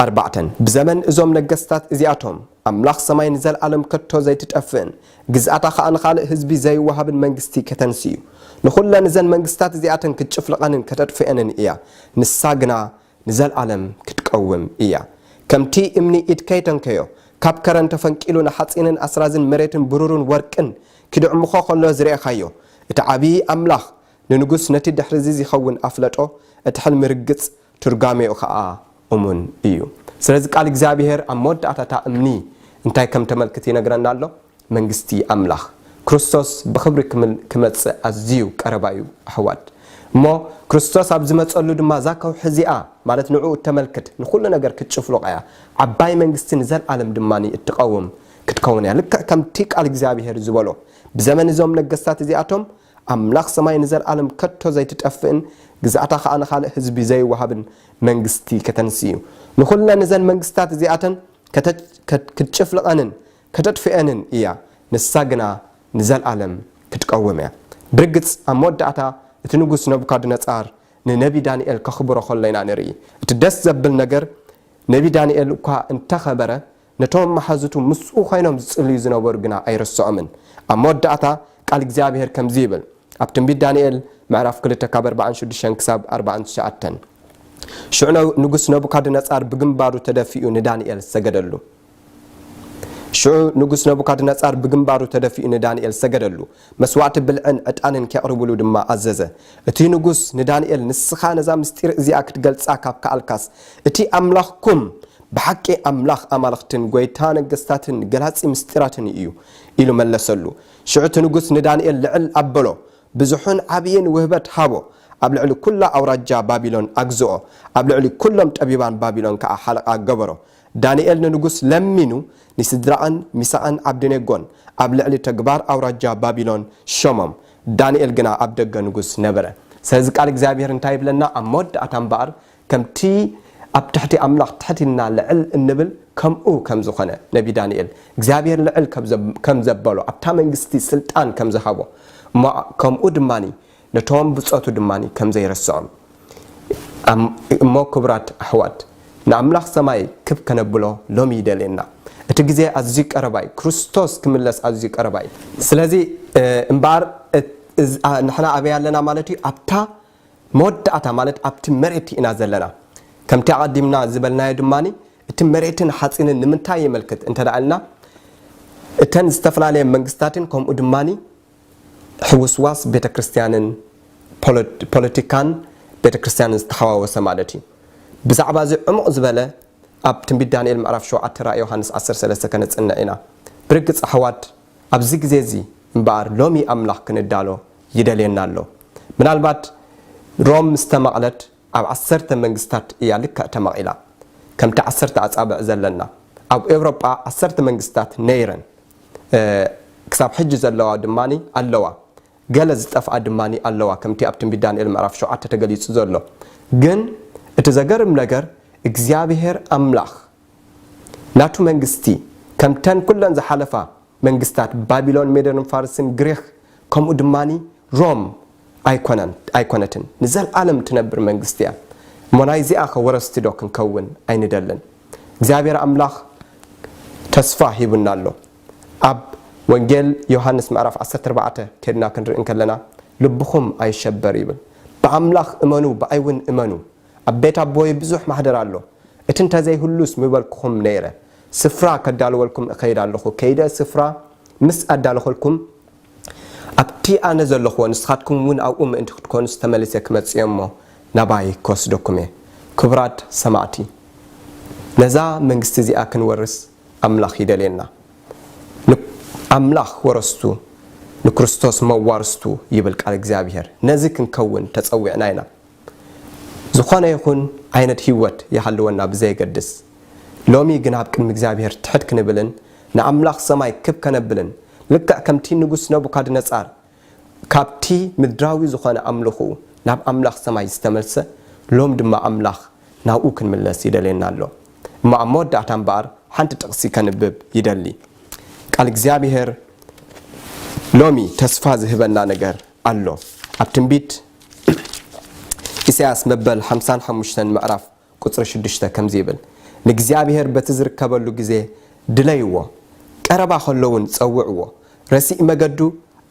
ኣርባዕተን፣ ብዘመን እዞም ነገስታት እዚኣቶም፣ ኣምላኽ ሰማይ ንዘለኣለም ከቶ ዘይትጠፍእን፣ ግዝኣታ ኸኣ ንኻልእ ህዝቢ ዘይወሃብን መንግስቲ ከተንስእ እዩ። ንኹለን እዘን መንግስታት እዚኣተን ክትጭፍልቐንን ከተጥፍኤንን እያ። ንሳ ግና ንዘለኣለም ክትቀውም እያ። ከምቲ እምኒ ኢድ ከይተንከዮ፣ ካብ ከረን ተፈንቂሉ ንሓጺንን ኣስራዝን መሬትን ብሩርን ወርቅን ክድዕምኾ ኸሎ ዝረኤኻዮ፣ እቲ ዓብዪ ኣምላኽ ንንጉስ ነቲ ድሕርዚ ዚኸውን ኣፍለጦ፣ እቲ ሕልሚ ርግጽ፣ ትርጓሜኡ ኸኣ እሙን እዩ። ስለዚ ቃል እግዚኣብሔር ኣብ መወዳእታ እታ እምኒ እንታይ ከም ተመልክት ይነግረና ኣሎ። መንግስቲ ኣምላኽ፣ ክርስቶስ ብኽብሪ ክምል-፣ ክመጽእ ኣዝዩ ቀረባ እዩ ኣሕዋት። እሞ ክርስቶስ ኣብ ዝመጸሉ ድማ እዛ ከውሒ እዚኣ፣ ማለት ንዕኡ እተመልክት፣ ንኹሉ ነገር ክትጭፍልቕ እያ። ዓባይ መንግስቲ ንዘለኣለም ድማ እትቐውም ክትከውን እያ። ልክዕ ከምቲ ቃል እግዚኣብሔር ዝበሎ፣ ብዘመን እዞም ነገስታት እዚኣቶም ኣምላኽ ሰማይ ንዘለኣለም ከቶ ዘይትጠፍእን፣ ግዝኣታ ኸኣ ንኻልእ ህዝቢ ዘይወሃብን መንግስቲ ከተንስእ እዩ። ንኹለን እዘን መንግስታት እዚኣተን ከተ-፣ ከት-፣ ክትጭፍልቐንን ከተጥፍኤንን እያ። ንሳ ግና ንዘለኣለም ክትቀውም እያ። ብርግጽ ኣብ መወዳእታ እቲ ንጉስ ነቡካድነጻር ንነቢ ዳንኤል ከኽብሮ ከሎ ኢና ንርኢ። እቲ ደስ ዘብል ነገር፣ ነቢ ዳንኤል እኳ እንተኸበረ፣ ነቶም መሓዙቱ ምስኡ ኮይኖም ዝጽልዩ ዝነበሩ ግና ኣይረስዖምን። ኣብ መወዳእታ ቃል እግዚኣብሔር ከምዚ ይብል፣ ኣብ ትንቢት ዳንኤል ምዕራፍ ክልተ ካብ ኣርባዓን ሽዱሽተን ክሳብ ኣርባዓን ትሽዓተን፣ ሽዑ ነ-፣ ንጉስ ነቡካድነጻር ብግንባሩ ተደፊኡ ንዳንኤል ሰገደሉ። ሽዑ ንጉስ ነቡካድነጻር ብግንባሩ ተደፊኡ ንዳንኤል ሰገደሉ። መስዋእቲ ብልዕን ዕጣንን ኬቕርብሉ ድማ ኣዘዘ። እቲ ንጉስ ንዳንኤል፣ "ንስኻ ነዛ ምስጢር እዚኣ ክትገልጻ ካብ ከኣልካስ፣ እቲ ኣምላኽኩም ብሓቂ ኣምላኽ ኣማልኽትን ጐይታ ነገስታትን ገላጺ ምስጢራትን እዩ" ኢሉ መለሰሉ። ሽዑ እቲ ንጉስ ንዳንኤል ልዕል ኣበሎ፣ ብዙሕን ዓብይን ውህበት ሃቦ። ኣብ ልዕሊ ኩላ ኣውራጃ ባቢሎን ኣግዝኦ፣ ኣብ ልዕሊ ኩሎም ጠቢባን ባቢሎን ከኣ ሓለቓ ገበሮ። ዳንኤል ንንጉስ ለሚኑ፣ ንሲድራቕን ሚሳቕን ዓብደኔጎን ኣብ ልዕሊ ተግባር ኣውራጃ ባቢሎን ሸሞም። ዳንኤል ግና ኣብ ደገ ንጉስ ነበረ። ስለዚ ቃል እግዚኣብሔር እንታይ ይብለና? ኣብ መወዳእታ እምበኣር ከምቲ ኣብ ትሕቲ ኣምላኽ ትሕት ኢልና ልዕል እንብል፣ ከምኡ ከም ዝኾነ ነቢ ዳንኤል እግዚኣብሔር ልዕል ከም ዘብ-፣ ከም ዘበሎ፣ ኣብታ መንግስቲ ስልጣን ከም ዝሃቦ፣ እሞ ከምኡ ድማኒ ነቶም ብጾቱ ድማኒ ከም ዘይረስዖም። ኣም-፣ እሞ ክቡራት ኣሕዋት፣ ንኣምላኽ ሰማይ ክብ ከነብሎ ሎሚ ይደልየና። እቲ ግዜ ኣዝዩ ቀረባ እዩ። ክርስቶስ ክምለስ ኣዝዩ ቀረባ እዩ። ስለዚ፣ እ፣ እምበኣር፣ እ፣ እዝ-፣ ኣ-፣ ንሕና ኣበይ ኣለና ማለት እዩ? ኣብታ መወዳእታ፣ ማለት ኣብቲ መሬት ኢና ዘለና። ከምቲ ኣቐዲምና ዝበልናዮ ድማኒ፣ እቲ መሬትን ሓጺንን ንምንታይ የመልክት እንተ ደኣ ኢልና፣ እተን ዝተፈላለየ መንግስታትን ከምኡ ድማኒ ሕውስዋስ ቤተ ክርስቲያንን ፖለ-፣ ፖለቲካን ቤተ ክርስቲያንን ዝተሓዋወሰ ማለት እዩ። ብዛዕባ እዚ ዕሙቕ ዝበለ ኣብ ትንቢት ዳንኤል ምዕራፍ ሸውዓተ ራእይ ዮሃንስ ዓሰርተ ሰለስተ ከነጽንዕ ኢና። ብርግጽ ኣሕዋት፣ ኣብዚ ግዜ እዚ እምበኣር ሎሚ ኣምላኽ ክንዳሎ ይደልየና ኣሎ። ምናልባት ሮም ምስ ተመቕለት ኣብ ዓሰርተ መንግስታት እያ ልክዕ ተመቒላ። ከምቲ ዓሰርተ ኣጻብዕ ዘለና፣ ኣብ ኤውሮጳ ዓሰርተ መንግስታት ነይረን። እ፣ ክሳብ ሕጂ ዘለዋ ድማኒ ኣለዋ። ገለ ዝጠፍኣ ድማኒ ኣለዋ፣ ከምቲ ኣብ ትንቢት ዳንኤል ምዕራፍ ሸውዓተ ተገሊጹ ዘሎ። ግን እቲ ዘገርም ነገር፣ እግዚኣብሔር ኣምላኽ ናቱ መንግስቲ፣ ከምተን ኩለን ዝሓለፋ መንግስታት ባቢሎን፣ ሜዶን ፋርስን ግሪኽ፣ ከምኡ ድማኒ ሮም ኣይኮነን፣ ኣይኮነትን። ንዘለኣለም ትነብር መንግስቲ እያ። እሞ ናይዚኣ ከ ወረስቲ ዶ ክንከውን ኣይንደልን? እግዚኣብሔር ኣምላኽ ተስፋ ሂቡና ኣሎ። ኣብ ወንጌል ዮሃንስ ምዕራፍ ዓሰርተ ኣርባዕተ ኬድና ክንርኢ እንከለና፣ "ልብኹም ኣይሸበር" ይብል። "ብኣምላኽ እመኑ፣ ብኣይ እውን እመኑ። ኣብ ቤት ኣቦይ ብዙሕ ማሕደር ኣሎ። እቲ እንተዘይህሉስ ምበልኩኹም ነይረ። ስፍራ ከዳልወልኩም እኸይድ ኣለኹ። ከይደ ስፍራ ምስ ኣዳለኹልኩም፣ ኣብቲ ኣነ ዘለኹዎ ንስኻትኩም እውን ኣብኡ ምእንቲ ክትኮኑስ ተመሊሰ ክመጽእ እየ እሞ ናባይ ክወስደኩም እየ።" ክቡራት ሰማዕቲ፣ ነዛ መንግስቲ እዚኣ ክንወርስ ኣምላኽ ይደልየና። ን-፣ ኣምላኽ ወረስቱ፣ ንክርስቶስ መዋርስቱ ይብል ቃል እግዚኣብሔር። ነዚ ክንከውን ተጸዊዕና ኢና። ዝኾነ ይኹን ዓይነት ህይወት ይሃልወና ብዘየገድስ፣ ሎሚ ግን ኣብ ቅድሚ እግዚኣብሔር ትሕት ክንብልን ንኣምላኽ ሰማይ ክብ ከነብልን፣ ልክዕ ከምቲ ንጉስ ነቡካድነጻር ካብቲ ምድራዊ ዝኾነ ኣምልኹ ናብ ኣምላኽ ሰማይ ዝተመልሰ፣ ሎም ድማ ኣምላኽ ናብኡ ክንምለስ ይደልየና ኣሎ። እሞ ኣብ መወዳእታ እምበኣር ሓንቲ ጥቕሲ ከንብብ ይደሊ። ቃል እግዚኣብሔር ሎሚ ተስፋ ዝህበና ነገር ኣሎ። ኣብ ትንቢት ኢሳያስ መበል ሓምሳን ሓሙሽተን ምዕራፍ ቁጽሪ ሽዱሽተ ከምዚ ይብል፣ "ንእግዚኣብሔር በቲ ዝርከበሉ ግዜ ድለይዎ፣ ቀረባ ከሎ እውን ጸውዕዎ። ረሲእ መገዱ፣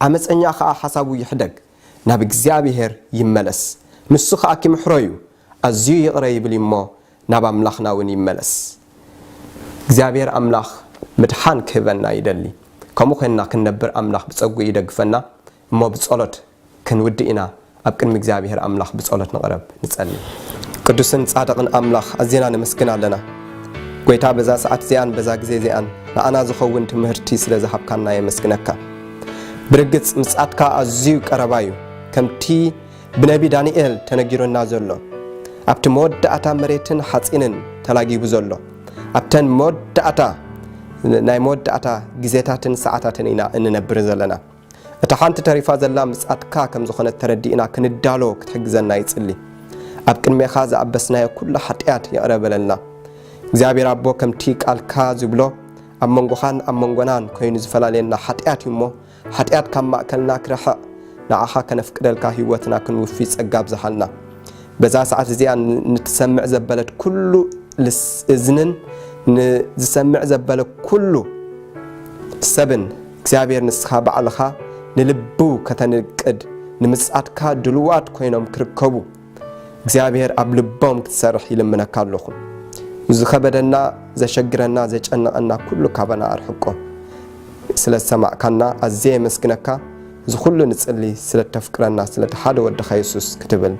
ዓመጸኛ ኸኣ ሓሳቡ ይሕደግ፣ ናብ እግዚኣብሔር ይመለስ። ንሱ ኸኣ ኪምሕሮ እዩ፣ ኣዝዩ ይቕረ ይብል እዩ እሞ፣ ናብ ኣምላኽና እውን ይመለስ።" እግዚኣብሔር ኣምላኽ ምድሓን ክህበና ይደሊ። ከምኡ ኾይንና ክንነብር ኣምላኽ ብጸጉኡ ይደግፈና። እሞ ብጸሎት ክንውድእ ኢና። ኣብ ቅድሚ እግዚኣብሔር ኣምላኽ ብጸሎት ንቕረብ፣ ንጸሊ። ቅዱስን ጻድቕን ኣምላኽ፣ ኣዚና ነመስግን ኣለና። ጐይታ፣ በዛ ሰዓት እዚኣን በዛ ግዜ እዚኣን ንኣና ዝኸውን ትምህርቲ ስለ ዝሃብካና የመስግነካ። ብርግጽ ምጽኣትካ ኣዝዩ ቀረባ እዩ። ከምቲ ብነቢ ዳንኤል ተነጊሩና ዘሎ፣ ኣብቲ መወዳእታ መሬትን ሓጺንን ተላጊቡ ዘሎ፣ ኣብተን መወዳእታ፣ ናይ መወዳእታ ግዜታትን ሰዓታትን ኢና እንነብር ዘለና። እታ ሓንቲ ተሪፋ ዘላ ምጽኣትካ ከም ዝኾነት ተረዲእና ክንዳሎ ክትሕግዘና ይጽሊ። ኣብ ቅድሜኻ ዝኣበስናዮ ኩሉ ሓጢኣት ይቕረ በለልና። እግዚኣብሔር ኣቦ፣ ከምቲ ቃልካ ዝብሎ፣ ኣብ መንጎኻን ኣብ መንጎናን ኮይኑ ዝፈላለየና ሓጢኣት እዩ እሞ፣ ሓጢኣት ካብ ማእከልና ክርሕቕ፣ ንዓኻ ከነፍቅደልካ ህይወትና ክንውፊ ጸጋ ኣብዝሓልና። በዛ ሰዓት እዚኣ ን-፣ ንትሰምዕ ዘበለት ኩሉ ልስ-፣ እዝንን ንዝሰምዕ ዘበለ ኩሉ ሰብን፣ እግዚኣብሔር ንስኻ ባዕልኻ ንልቡ ከተንቅድ፣ ንምጽኣትካ ድልዋት ኮይኖም ክርከቡ፣ እግዚኣብሔር ኣብ ልቦም ክትሰርሕ ይልምነካ ኣለኹ። ዝኸበደና፣ ዘሸግረና፣ ዘጨነቐና ኩሉ ካባና ኣርሕቆ። ስለ ዝሰማዕካና ኣዝየ የመስግነካ። እዚ ኩሉ ንጽሊ ስለ እተፍቅረና፣ ስለ እቲ ሓደ ወድኻ የሱስ ክትብል።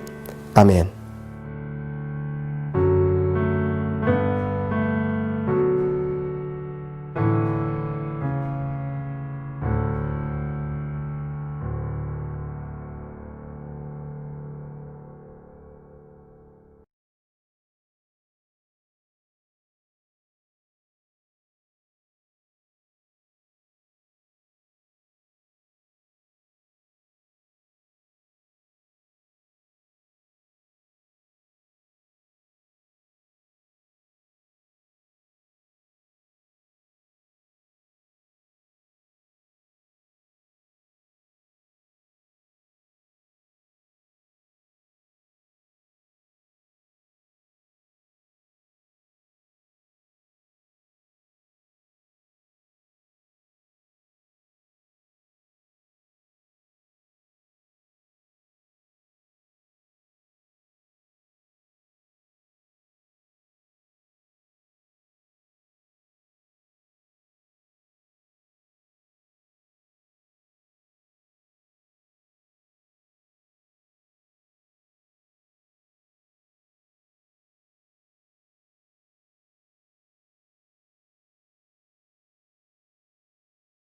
ኣሜን።